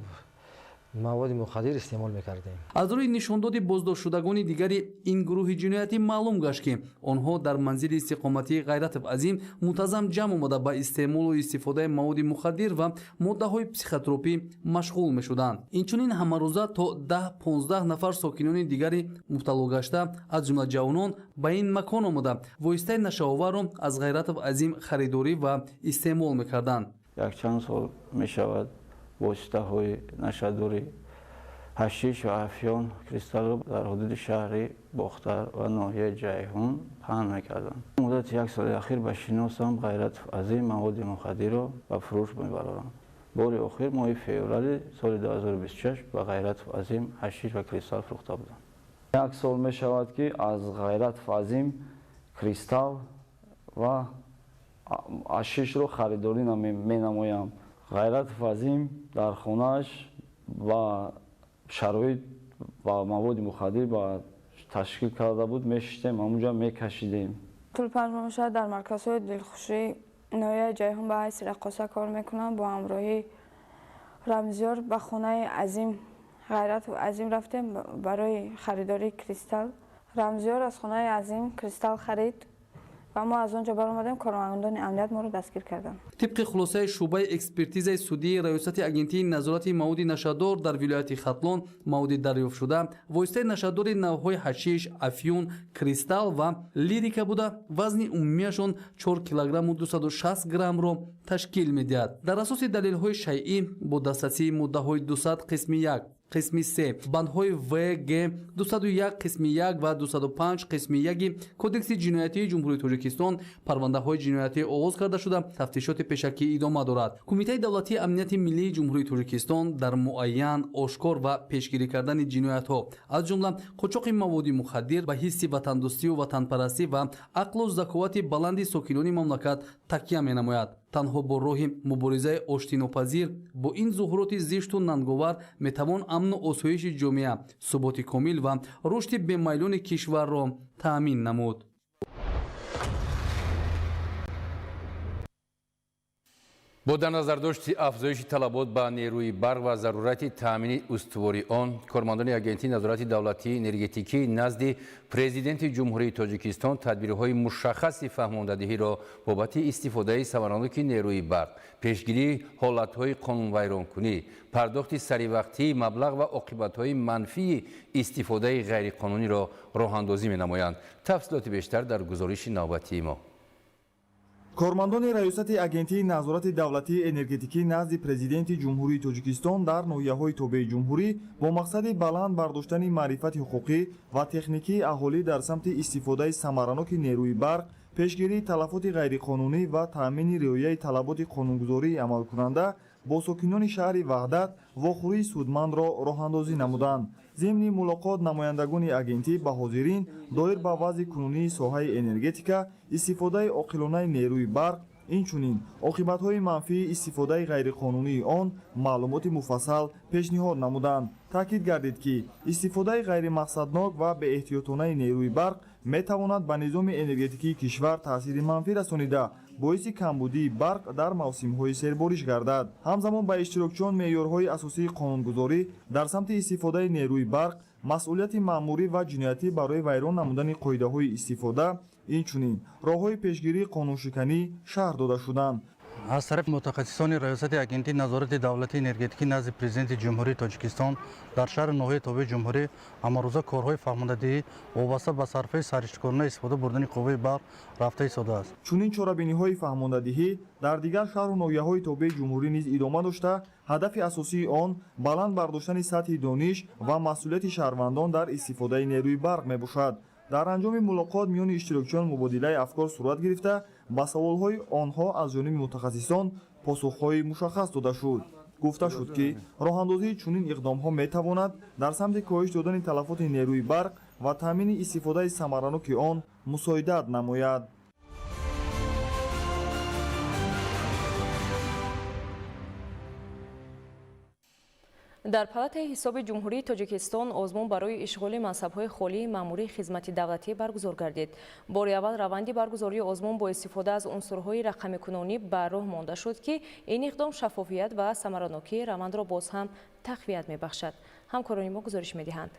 Speaker 5: маводи мухаддир истеъмол мекардем.
Speaker 4: Аз рӯи нишондоди боздоштшудагони дигари ин гурӯҳи ҷиноятӣ маълум гашт, ки онҳо дар манзили истиқоматии Ғайратов Азим мунтазам ҷамъ омада, ба истеъмолу истифодаи маводи мухаддир ва моддаҳои психотропӣ машғул мешуданд. Инчунин ҳамарӯза то 10-15 нафар сокинони дигари мубтало гашта, аз ҷумла ҷавонон, ба ин макон омада, воситаи нашъаоварро аз Ғайратов Азим харидорӣ ва истеъмол мекарданд.
Speaker 8: Якчанд сол мешавад, воситаҳои нашъадори ҳашиш ва афён, кристаллро дар ҳудуди шаҳри Бохтар ва ноҳияи Ҷайҳун паҳн мекарданд. Муддати як соли ахир ба шиносам Ғайратов Азим маводи мухаддирро ба фурӯш мебарорам. Бори охир моҳи феврали соли 2026 ба Ғайратов Азим ҳашиш ва кристалл фурӯхта будам.
Speaker 9: Як сол мешавад, ки аз Ғайратов Азим кристалл ва ҳашишро харидорӣ менамоям. Ғайратов Азим дар хонааш ба шароит ба маводи мухаддир ба ташкил карда буд, мешиштем, ҳамунҷа мекашидем.
Speaker 10: Тӯли 5 моҳ мешавад, дар марказҳои дилхушӣ ноҳияи Ҷайҳун ба ҳайси раққоса кор мекунам. Бо ҳамроҳии Рамзиёр ба хонаи Азим Ғайратов Азим рафтем барои харидории кристалл. Рамзиёр аз хонаи Азим кристалл харид ва мо аз он ҷо баромадем, кормандони амният моро дастгир карданд.
Speaker 4: Тибқи хулосаи шӯъбаи экспертизаи судии Раёсати Агентии назорати маводи нашъадор дар вилояти Хатлон, маводи дарёфтшуда воситаи нашъадори навъҳои ҳашиш, афюн, кристалл ва лирика буда, вазни умумиашон 4 килограмму 260 граммро ташкил медиҳад. Дар асоси далелҳои шайъӣ бо дастрасии моддаҳои 200 қисми 1, қисми 3, бандҳои В, Г, 201 қисми 1 ва 205 қисми 1 Кодекси ҷиноятии Ҷумҳурии Тоҷикистон парвандаҳои ҷиноятӣ оғоз карда шуда, тафтишоти пешакӣ идома дорад. Кумитаи давлатии амнияти миллии Ҷумҳурии Тоҷикистон дар муайян, ошкор ва пешгирӣ кардани ҷиноятҳо, аз ҷумла қочоқи маводи мухаддир, ба ҳисси ватандӯстию ватанпарастӣ ва ақлу заковати баланди сокинони мамлакат такя менамояд. Танҳо бо роҳи муборизаи оштинопазир бо ин зуҳуроти зишту нанговар метавон амну осоиши ҷомеа, суботи комил ва рушди бемайлони кишварро таъмин намуд.
Speaker 7: Бо дар назардошти афзоиши талабот ба нерӯи барқ ва зарурати таъмини устувори он, кормандони Агентии назорати давлатии энергетикӣ назди Президенти Ҷумҳурии Тоҷикистон тадбирҳои мушаххаси фаҳмондадиҳиро бобати истифодаи самараноки нерӯи барқ, пешгирии ҳолатҳои қонунвайронкунӣ, пардохти саривақтии маблағ ва оқибатҳои манфии истифодаи ғайриқонуниро роҳандозӣ менамоянд. Тафсилоти бештар дар гузориши навбатии мо.
Speaker 11: Кормандони Раёсати Агентии назорати давлатии энергетикӣ назди Президенти Ҷумҳурии Тоҷикистон дар ноҳияҳои тобеи ҷумҳурӣ бо мақсади баланд бардоштани маърифати ҳуқуқӣ ва техникии аҳолӣ дар самти истифодаи самараноки нерӯи барқ, пешгирии талафоти ғайриқонунӣ ва таъмини риояи талаботи қонунгузории амалкунанда бо сокинони шаҳри Ваҳдат вохӯрии судмандро роҳандозӣ намуданд. Зимни мулоқот намояндагони агентӣ ба ҳозирин доир ба вазъи кунунии соҳаи энергетика, истифодаи оқилонаи нерӯи барқ, инчунин оқибатҳои манфии истифодаи ғайриқонунии он маълумоти муфассал пешниҳод намуданд. Таъкид гардид, ки истифодаи ғайримақсаднок ва беэҳтиётонаи нерӯи барқ метавонад ба низоми энергетикии кишвар таъсири манфӣ расонида, боиси камбудии барқ дар мавсимҳои сербориш гардад. Ҳамзамон ба иштирокчиён меъёрҳои асосии қонунгузорӣ дар самти истифодаи нерӯи барқ, масъулияти маъмурӣ ва ҷиноятӣ барои вайрон намудани қоидаҳои истифода, инчунин роҳҳои пешгирии қонуншиканӣ шарҳ дода шуданд.
Speaker 2: Аз тарафи мутахассисони Раёсати Агентии назорати давлатии энергетикӣ назди Президенти Ҷумҳурии Тоҷикистон дар шаҳри ноҳияи тобеи ҷумҳурӣ ҳамарӯза корҳои фаҳмондадиҳӣ вобаста ба сарфаи саришткорона истифода бурдани қувваи барқ рафта истодааст.
Speaker 11: Чунин чорабиниҳои фаҳмондадиҳӣ дар дигар шаҳру ноҳияҳои тобеи ҷумҳурӣ низ идома дошта, ҳадафи асосии он баланд бардоштани сатҳи дониш ва масъулияти шаҳрвандон дар истифодаи нерӯи барқ мебошад. Дар анҷоми мулоқот миёни иштирокчиён мубодилаи афкор сурат гирифта, ба саволҳои онҳо аз ҷониби мутахассисон посухҳои мушаххас дода шуд. Гуфта шуд, ки роҳандозии чунин иқдомҳо метавонад дар самти коҳиш додани талафоти нерӯи барқ ва таъмини истифодаи самараноки он мусоидат намояд.
Speaker 14: Дар Палатаи ҳисоби Ҷумҳурии Тоҷикистон озмун барои ишғоли мансабҳои холии маъмурии хизмати давлатӣ баргузор гардид. Бори аввал раванди баргузории озмун бо истифода аз унсурҳои рақамикунонӣ ба роҳ монда шуд, ки ин иқдом шаффофият ва самаранокии равандро боз ҳам тақвият мебахшад. Ҳамкорони мо гузориш медиҳанд.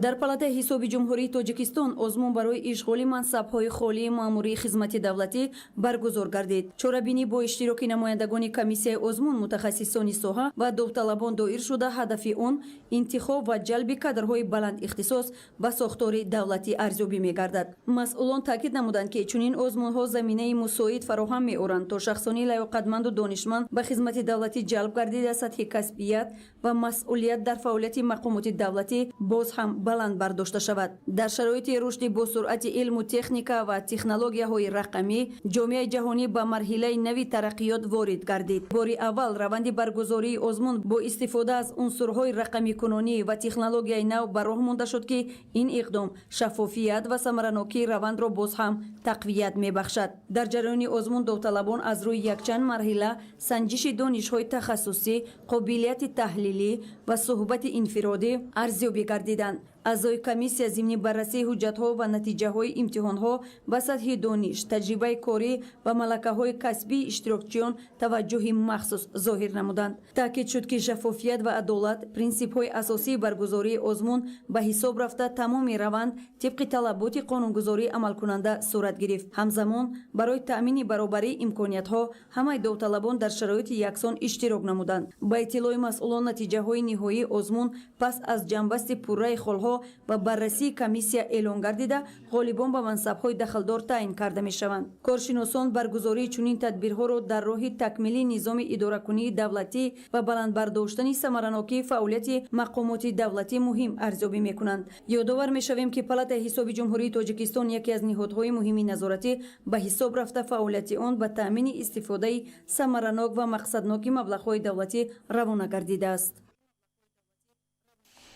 Speaker 6: Дар Палатаи ҳисоби Ҷумҳурии Тоҷикистон озмун барои ишғоли мансабҳои холии маъмурии хизмати давлатӣ баргузор гардид. Чорабинӣ бо иштироки намояндагони комиссияи озмун, мутахассисони соҳа ва довталабон доир шуда, ҳадафи он интихоб ва ҷалби кадрҳои баландихтисос ба сохтори давлатӣ арзёбӣ мегардад. Масъулон таъкид намуданд, ки чунин озмунҳо заминаи мусоид фароҳам меоранд, то шахсони лаёқатманду донишманд ба хизмати давлатӣ ҷалб гардида, сатҳи касбият ва масъулият дар фаъолияти мақомоти давлатӣ боз ҳам баланд бардошта шавад. Дар шароити рушди босуръати илму техника ва технологияҳои рақамӣ ҷомеаи ҷаҳонӣ ба марҳилаи нави тараққиёт ворид гардид. Бори аввал раванди баргузории озмун бо истифода аз унсурҳои рақамикунонӣ ва технологияи нав ба роҳ монда шуд, ки ин иқдом шаффофият ва самаранокии равандро боз ҳам тақвият мебахшад. Дар ҷараёни озмун довталабон аз рӯи якчанд марҳила санҷиши донишҳои тахассусӣ, қобилияти таҳлилӣ ва суҳбати инфиродӣ арзёбӣ гардиданд. Аъзои комиссия зимни баррасии ҳуҷҷатҳо ва натиҷаҳои имтиҳонҳо ба сатҳи дониш, таҷрибаи корӣ ва малакаҳои касбии иштирокчиён таваҷҷӯҳи махсус зоҳир намуданд. Таъкид шуд, ки шаффофият ва адолат принсипҳои асосии баргузории озмун ба ҳисоб рафта, тамоми раванд тибқи талаботи қонунгузории амалкунанда сурат гирифт. Ҳамзамон барои таъмини баробарии имкониятҳо ҳамаи довталабон дар шароити яксон иштирок намуданд. Ба иттилои масъулон, натиҷаҳои ниҳоии озмун пас аз ҷамъбасти пурраи холҳо ва баррасии комиссия эълон гардида, ғолибон ба мансабҳои дахлдор таъин карда мешаванд. Коршиносон баргузории чунин тадбирҳоро дар роҳи такмили низоми идоракунии давлатӣ ва баланд бардоштани самаранокии фаъолияти мақомоти давлатӣ муҳим арзёбӣ мекунанд. Ёдовар мешавем, ки Палатаи ҳисоби Ҷумҳурии Тоҷикистон яке аз ниҳодҳои муҳими назоратӣ ба ҳисоб рафта, фаъолияти он ба таъмини истифодаи самаранок ва мақсадноки маблағҳои давлатӣ равона гардидааст.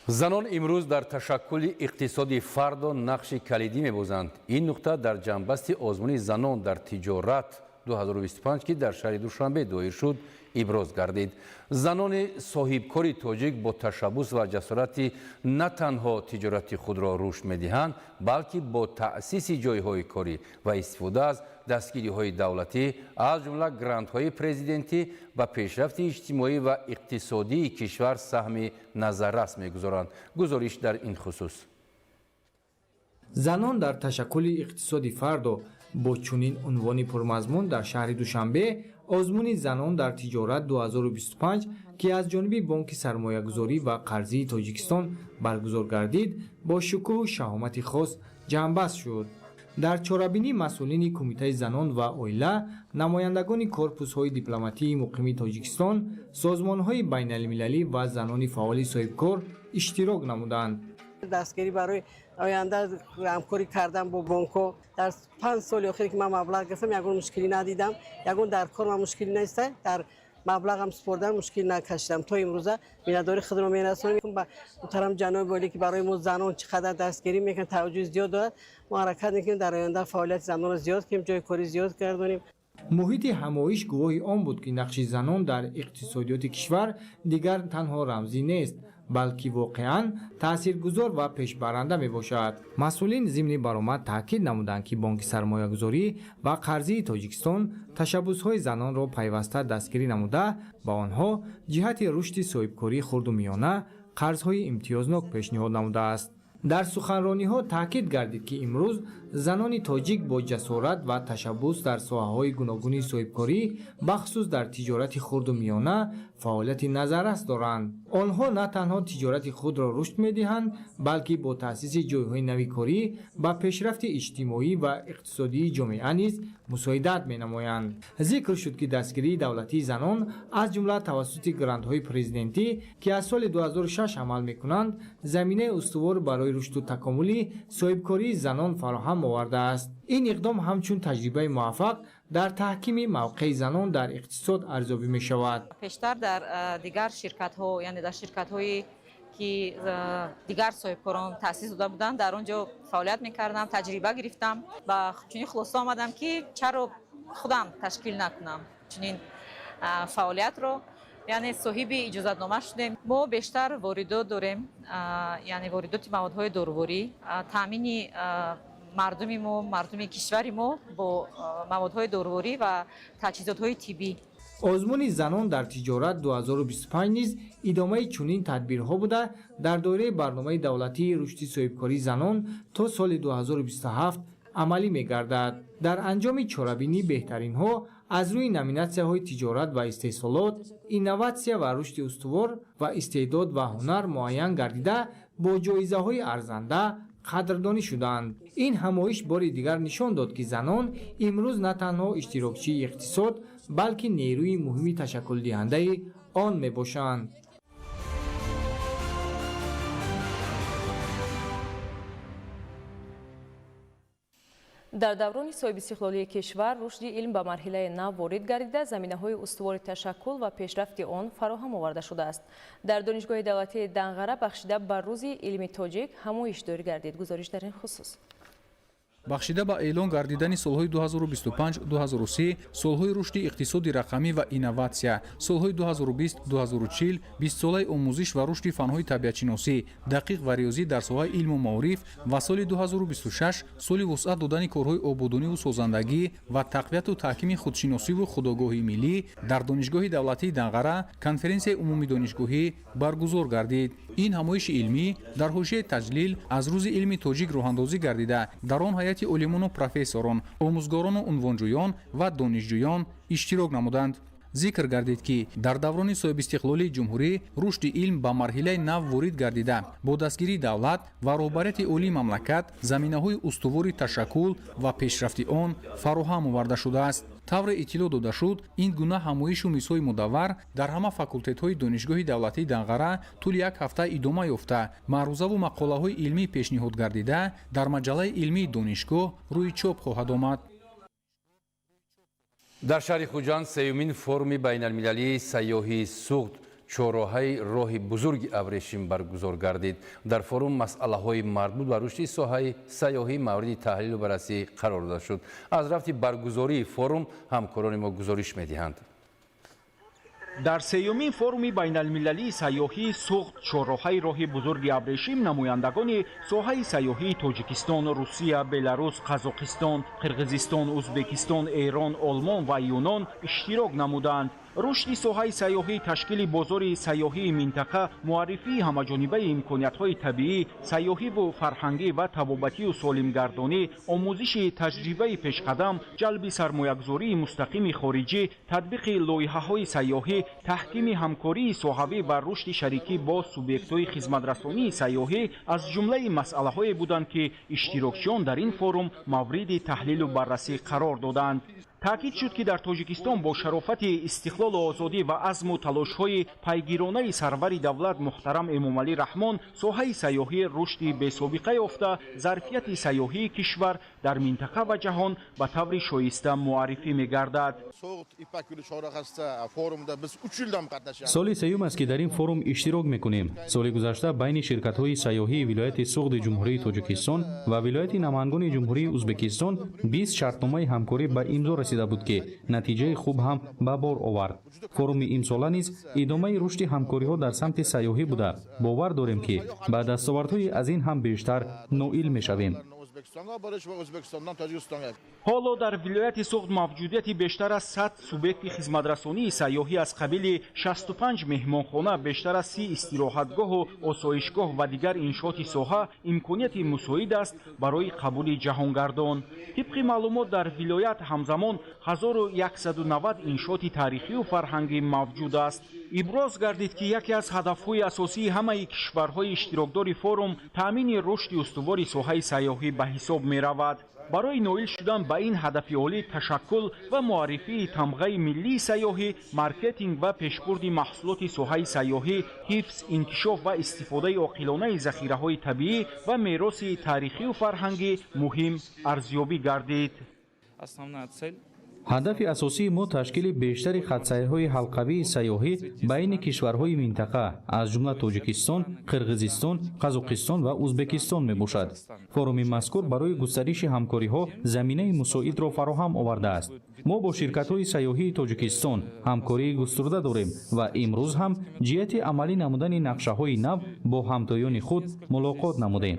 Speaker 7: Занон имрӯз дар ташаккули иқтисоди фардо нақши калидӣ мебозанд. Ин нуқта дар ҷамъбасти озмуни занон дар тиҷорат 2025, ки дар шаҳри Душанбе доир шуд, иброз гардид. Занони соҳибкори тоҷик бо ташаббус ва ҷасорати на танҳо тиҷорати худро рушд медиҳанд, балки бо таъсиси ҷойҳои корӣ ва истифода аз дастгириҳои давлатӣ, аз ҷумла грантҳои президентӣ, ба пешрафти иҷтимоӣ ва иқтисодии кишвар саҳми назаррас мегузоранд. Гузориш дар ин хусус.
Speaker 1: Занон дар ташаккули иқтисоди фардо бо чунин унвони пурмазмун дар шаҳри Душанбе озмуни занон дар тиҷорат 2025, ки аз ҷониби Бонки сармоягузорӣ ва қарзии Тоҷикистон баргузор гардид, бо шукӯҳу шаҳомати хос ҷамъбаст шуд. Дар чорабинӣ масъулини Кумитаи занон ва оила, намояндагони корпусҳои дипломатии муқими Тоҷикистон, созмонҳои байналмилалӣ ва занони фаъоли соҳибкор иштирок намуданд.
Speaker 12: Дастгирӣ барои оянда ҳамкорӣ кардан бо бонкҳо. Дар 5 соли охир, ки ман маблағ гирифтам, ягон мушкилӣ надидам, ягон дар кор ман мушкилӣ нест. Дар Маблағам супурдан мушкил накашидам. То имрӯза миннатдори худро мерасонем ба муҳтарам ҷаноби олӣ, ки барои мо занон чӣ қадар дастгирӣ мекунад, таваҷҷӯҳи зиёд дорад. Мо ҳаракат мекунем дар оянда фаъолияти занонро зиёд кунем, ҷои корӣ зиёд гардонем.
Speaker 1: Муҳити ҳамоиш гувоҳи он буд, ки нақши занон дар иқтисодиёти кишвар дигар танҳо рамзӣ нест, балки воқеан таъсиргузор ва пешбаранда мебошад. Масъулин зимни баромад таъкид намуданд, ки Бонки сармоягузорӣ ва қарзии Тоҷикистон ташаббусҳои занонро пайваста дастгирӣ намуда, ба онҳо ҷиҳати рушди соҳибкории хурду миёна қарзҳои имтиёзнок пешниҳод намудааст. Дар суханрониҳо таъкид гардид, ки имрӯз занони тоҷик бо ҷасорат ва ташаббус дар соҳаҳои гуногуни соҳибкорӣ, бахусус дар тиҷорати хурду миёна, фаъолияти назаррас доранд. Онҳо на танҳо тиҷорати худро рушд медиҳанд, балки бо таъсиси ҷойҳои нави корӣ ба пешрафти иҷтимоӣ ва иқтисодии ҷомеа низ мусоидат менамоянд. Зикр шуд, ки дастгирии давлатии занон, аз ҷумла тавассути грантҳои президентӣ, ки аз соли 2006 амал мекунанд, заминаи устувор барои рушду такомули соҳибкории занон фароҳам овардааст. Ин иқдом ҳамчун таҷрибаи муваффақ дар таҳкими мавқеи занон дар иқтисод арзёбӣ мешавад.
Speaker 13: Пештар дар дигар ширкатҳо, яъне дар ширкатҳое ки дигар соҳибкорон таъсис дода буданд, дар он ҷо фаъолият мекардам, таҷриба гирифтам ва чунин хулоса омадам, ки чаро худам ташкил накунам чунин фаъолиятро. Яъне соҳиби иҷозатнома шудем. Мо бештар воридот дорем, яъне воридоти маводҳои доруворӣ, таъмини мардуми мо, мардуми кишвари мо бо маводҳои доруворӣ ва таҷҳизотҳои тиббӣ.
Speaker 1: Озмуни занон дар тиҷорат 2025 низ идомаи чунин тадбирҳо буда, дар доираи барномаи давлатии рушди соҳибкории занон то соли 2027 амалӣ мегардад. Дар анҷоми чорабинӣ беҳтаринҳо аз рӯи номинатсияҳои тиҷорат ва истеҳсолот, инноватсия ва рушди устувор ва истеъдод ва ҳунар муайян гардида, бо ҷоизаҳои арзанда қадрдонӣ шуданд. Ин ҳамоиш бори дигар нишон дод, ки занон имрӯз на танҳо иштирокчии иқтисод, балки нерӯи муҳими ташаккулдиҳандаи он мебошанд.
Speaker 14: Дар даврони соҳибистиқлолии кишвар рушди илм ба марҳилаи нав ворид гардида, заминаҳои устувори ташаккул ва пешрафти он фароҳам оварда шудааст. Дар Донишгоҳи давлатии Данғара бахшида ба рӯзи илми тоҷик ҳамоиш доир гардид. Гузориш дар ин хусус.
Speaker 17: Бахшида ба эълон гардидани солҳои 2025-2030 солҳои рушди иқтисоди рақамӣ ва инноватсия, солҳои 2020-2040 бистсолаи омӯзиш ва рушди фанҳои табиатшиносӣ, дақиқ ва риёзӣ дар соҳаи илму маориф ва соли 2026 соли вусъат додани корҳои ободониву созандагӣ ва тақвияту таҳкими худшиносиву худогоҳии миллӣ дар Донишгоҳи давлатии Данғара конференсияи умумидонишгоҳӣ баргузор гардид. Ин ҳамоиши илмӣ дар ҳошияи таҷлил аз рӯзи илми тоҷик роҳандозӣ гардида, дар он ҳайати олимону профессорон, омӯзгорону унвонҷӯён ва донишҷӯён иштирок намуданд. Зикр гардид, ки дар даврони соҳибистиқлолии ҷумҳурӣ рушди илм ба марҳилаи нав ворид гардида, бо дастгирии давлат ва роҳбарияти олии мамлакат заминаҳои устувори ташаккул ва пешрафти он фароҳам оварда шудааст. Тавре иттилоъ дода шуд, ин гуна ҳамоишу мизҳои мудаввар дар ҳама факултетҳои Донишгоҳи давлатии Данғара тӯли як ҳафта идома ёфта, маърузаву мақолаҳои илмӣ пешниҳод гардида, дар маҷаллаи илмии донишгоҳ рӯи чоп хоҳад омад.
Speaker 7: Дар шаҳри Хуҷанд сеюмин форуми байналмилалии сайёҳии Суғд чорроҳаи роҳи бузурги абрешим баргузор гардид. Дар форум масъалаҳои марбут ба рушди соҳаи сайёҳӣ мавриди таҳлилу баррасӣ қарор дода шуд. Аз рафти баргузории форум ҳамкорони мо гузориш медиҳанд.
Speaker 18: Дар сеюмин форуми байналмилалии сайёҳии Суғд чорроҳаи роҳи бузурги абрешим намояндагони соҳаи сайёҳии Тоҷикистон, Русия, Беларус, Қазоқистон, Қирғизистон, Узбекистон, Эрон, Олмон ва Юнон иштирок намуданд. Рушди соҳаи сайёҳӣ, ташкили бозори сайёҳии минтақа, муаррифии ҳамаҷонибаи имкониятҳои табиӣ, сайёҳиву фарҳангӣ ва табобатию солимгардонӣ, омӯзиши таҷрибаи пешқадам, ҷалби сармоягузории мустақими хориҷӣ, татбиқи лоиҳаҳои сайёҳӣ, таҳкими ҳамкории соҳавӣ ва рушди шарикӣ бо субъектҳои хизматрасонии сайёҳӣ аз ҷумлаи масъалаҳое буданд, ки иштирокчиён дар ин форум мавриди таҳлилу баррасӣ қарор доданд. Таъкид шуд, ки дар Тоҷикистон бо шарофати истиқлолу озодӣ ва азму талошҳои пайгиронаи сарвари давлат муҳтарам Эмомалӣ Раҳмон соҳаи сайёҳӣ рушди бесобиқа ёфта, зарфияти сайёҳии кишвар дар минтақа ва ҷаҳон ба таври шоиста муаррифӣ мегардад.
Speaker 15: Соли сеюм аст, ки дар ин форум иштирок мекунем. Соли гузашта байни ширкатҳои сайёҳии вилояти Суғди Ҷумҳурии Тоҷикистон ва вилояти Намангони Ҷумҳурии Узбекистон 20 шартномаи ҳамкорӣ ба имзо расида буд, ки натиҷаи хуб ҳам ба бор овард. Форуми имсола низ идомаи рушди ҳамкориҳо дар самти сайёҳӣ буда, бовар дорем, ки ба дастовардҳои аз ин ҳам бештар ноил мешавем.
Speaker 18: Ҳоло дар вилояти Суғд мавҷудияти бештар аз 100 субъекти хизматрасонии сайёҳӣ аз қабили 65 меҳмонхона, бештар аз 30 истироҳатгоҳу осоишгоҳ ва дигар иншооти соҳа имконияти мусоид аст барои қабули ҷаҳонгардон. Тибқи маълумот, дар вилоят ҳамзамон 1190 иншооти таърихию фарҳангӣ мавҷуд аст. Иброз гардид, ки яке аз ҳадафҳои асосии ҳамаи кишварҳои иштирокдори форум таъмини рушди устувори соҳаи сайёҳӣ ба ҳисоб меравад. Барои ноил шудан ба ин ҳадафи олӣ ташаккул ва муаррифии тамғаи миллии сайёҳӣ, маркетинг ва пешбурди маҳсулоти соҳаи сайёҳӣ, ҳифз, инкишоф ва истифодаи оқилонаи захираҳои табиӣ ва мероси таърихию фарҳангӣ муҳим арзёбӣ гардид.
Speaker 15: Ҳадафи асосии мо ташкили бештари хатсайрҳои ҳалқавии сайёҳӣ байни кишварҳои минтақа, аз ҷумла Тоҷикистон, Қирғизистон, Қазоқистон ва Узбекистон мебошад. Форуми мазкур барои густариши ҳамкориҳо заминаи мусоидро фароҳам овардааст. Мо бо ширкатҳои сайёҳии Тоҷикистон ҳамкории густурда дорем ва имрӯз ҳам ҷиҳати амалӣ намудани нақшаҳои нав бо ҳамтоёни худ мулоқот намудем.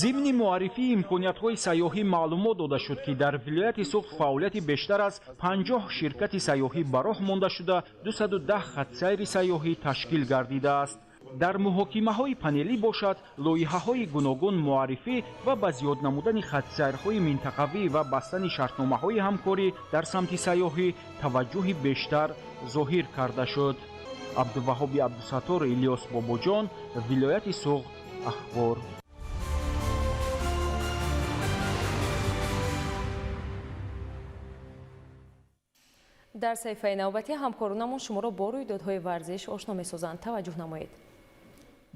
Speaker 18: Зимни муаррифии имкониятҳои сайёҳӣ маълумот дода шуд, ки дар вилояти Суғд фаъолияти бештар аз 50 ширкати сайёҳӣ ба роҳ монда шуда, 210 хатсайри сайёҳӣ ташкил гардидааст. Дар муҳокимаҳои панелӣ бошад, лоиҳаҳои гуногун муаррифӣ ва ба зиёд намудани хатсайрҳои минтақавӣ ва бастани шартномаҳои ҳамкорӣ дар самти сайёҳӣ таваҷҷӯҳи бештар зоҳир карда шуд. Абдуваҳоби Абдусаттор, Илёс Бобоҷон, вилояти Суғд, Ахбор.
Speaker 14: Дар саҳифаи навбатӣ ҳамкоронамон шуморо бо рӯйдодҳои варзиш ошно месозанд. Таваҷҷӯҳ намоед.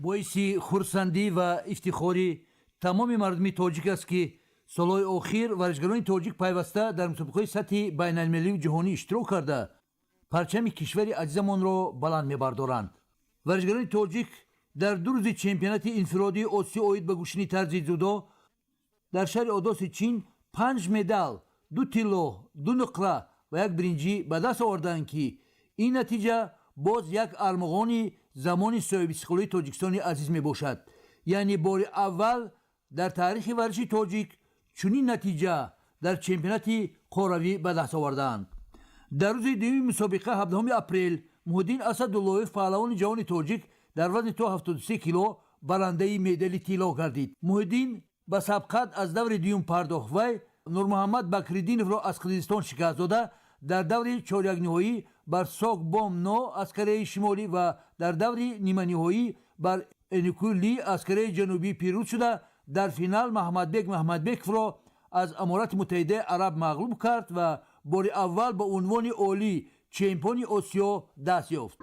Speaker 16: Боиси хурсандӣ ва ифтихори тамоми мардуми тоҷик аст, ки солҳои охир варзишгарони тоҷик пайваста дар мусобиқаҳои сатҳи байналмилалию ҷаҳонӣ иштирок карда, парчами кишвари азизамонро баланд мебардоранд. Варзишгарони тоҷик дар 2 рӯзи чемпионати инфиродии Осиё оид ба гӯштини тарзи дзюдо дар шаҳри Одоси Чин 5 медал, 2 тилло, 2 нуқра ва 1 биринҷӣ ба даст оварданд, ки ин натиҷа боз як армуғони замони соҳибистиқлолии Тоҷикистони азиз мебошад. Яъне бори аввал дар таърихи варзиши тоҷик чунин натиҷа дар чемпионати қорравӣ ба даст овардаанд. Дар рӯзи дуюми мусобиқа 17 апрел Муҳиддин Асадуллоев, паҳлавони ҷавони тоҷик, дар вазни то 73 кило барандаи медали тилло гардид. Муҳиддин ба сабқат аз даври дуюм пардохт. Вай Нурмуҳаммад Бакриддиновро аз Қирғизистон шикаст дода, дар даври чорякниҳоӣ бар Сокбом Но аз Кореяи Шимолӣ ва дар даври ниманиҳоӣ бар Эникул Ли аз Кореяи Ҷанубӣ пирӯз шуда, дар финал Маҳмадбек Маҳмадбековро аз Аморати Муттаҳидаи Араб мағлуб кард ва бори аввал ба унвони олӣ чемпиони Осиё даст ёфт.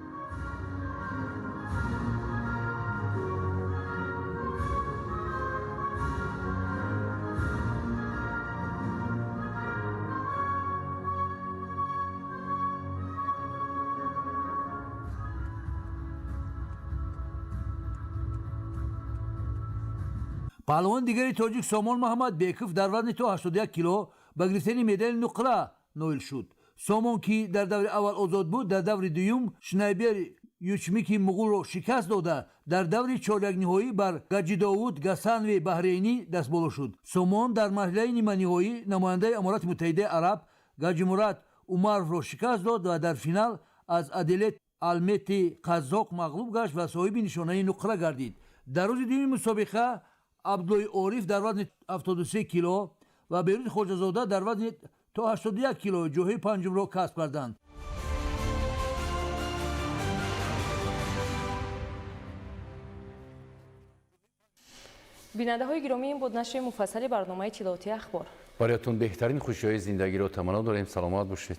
Speaker 16: Паҳлавони дигари тоҷик Сомон Муҳаммадбеков дар вазни то 81 кило ба гирифтани медали нуқра ноил шуд. Сомон, ки дар даври аввал озод буд, дар даври дуюм Шнайбер Ючмики муғулро шикаст дода, дар даври чорякниҳоӣ бар Гаҷидовуд Гасанви Баҳрейнӣ дастболо шуд. Сомон дар марҳилаи ниманиҳоӣ намояндаи Аморати Муттаҳидаи Араб Гаҷимурад Умаровро шикаст дод ва дар финал аз Аделет Алмети қазоқ мағлуб гашт ва соҳиби нишонаи нуқра гардид. Дар рӯзи дуюми мусобиқа Абдуллои Ориф дар вазни 73 кило ва Беруз Хоҷазода дар вазни то 81 кило ҷойҳои панҷумро касб карданд.
Speaker 14: Бинандаҳои гиромӣ, ин буд нашри муфассали барномаи тиловати ахбор.
Speaker 7: Бароятон беҳтарин хушиҳои зиндагиро таманно дорем. Саломат бошед.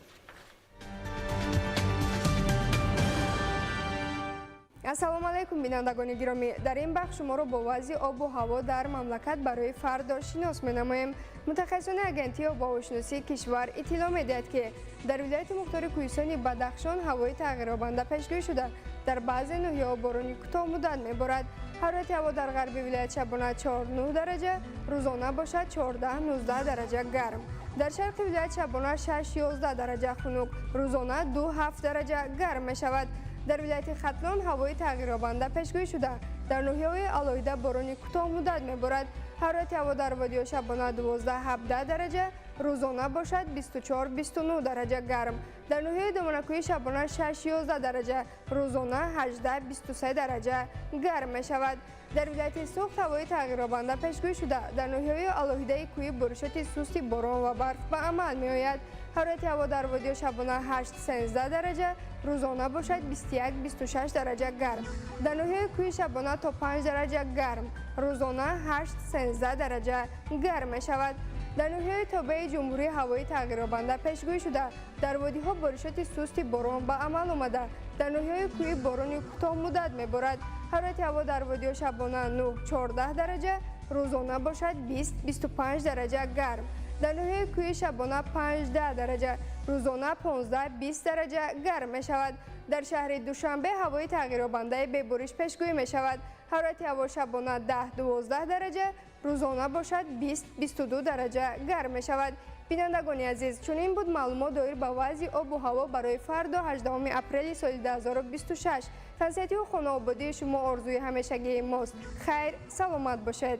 Speaker 19: Ассалому алайкум, бинандагони гиромӣ. Дар ин бахш шуморо бо вазъи обу ҳаво дар мамлакат барои фардо шинос менамоем. Мутахассисони агентии обуҳавошиносии кишвар иттилоъ медиҳад, ки дар вилояти мухтори кӯҳистони Бадахшон ҳавои тағйирёбанда пешгӯӣ шуда, дар баъзе ноҳияҳо борони кӯтоҳмуддат меборад. Ҳарорати ҳаво дар ғарби вилоят шабона 4-9 дараҷа, рӯзона бошад 14-19 дараҷа гарм. Дар шарқи вилоят шабона 6-11 дараҷа хунук, рӯзона 2-7 дараҷа гарм мешавад. Дар вилояти Хатлон ҳавои тағйирёбанда пешгӯӣ шуда, дар ноҳияҳои алоҳида борони кӯтоҳмуддат меборад. Ҳарорати ҳаво дар водиҳо шабона 12-17 дараҷа, рӯзона бошад 24-29 дараҷа гарм. Дар ноҳияи Доманакӯҳӣ шабона 6-11 дараҷа, рӯзона 18-23 дараҷа гарм мешавад. Дар вилояти Суғд ҳавои тағйирёбанда пешгӯӣ шуда, дар ноҳияҳои алоҳидаи кӯҳӣ боришоти сусти борон ва барф ба амал меояд. Ҳарорати ҳаво дар водиҳо шабона 8-13 дараҷа, рӯзона бошад 21-26 дараҷа гарм. Дар ноҳияи кӯҳӣ шабона то 5 дараҷа гарм, рӯзона 8-13 дараҷа гарм мешавад. Дар ноҳияи тобеи ҷумҳурӣ ҳавои тағйирёбанда пешгӯӣ шуда, дар водиҳо боришоти сусти борон ба амал омада, дар ноҳияи кӯҳӣ борони кӯтоҳмуддат меборад. Ҳарорати ҳаво дар водиҳо шабона 9-14 дараҷа, рӯзона бошад 20-25 дараҷа гарм. Дар ноҳияи кӯҳӣ шабона 5-10 дараҷа, рӯзона 15-20 дараҷа гарм мешавад. Дар шаҳри Душанбе ҳавои тағйирёбандаи бебориш пешгӯӣ мешавад. Ҳарорати ҳаво шабона 10-12 дараҷа, рӯзона бошад 20-22 дараҷа гарм мешавад. Бинандагони азиз, чунин буд маълумот доир ба вазъи обу ҳаво барои фардо 18 апрели соли 2026. Тансиҳатию хонаободии шумо орзуи ҳамешагии мост. Хайр, саломат бошед.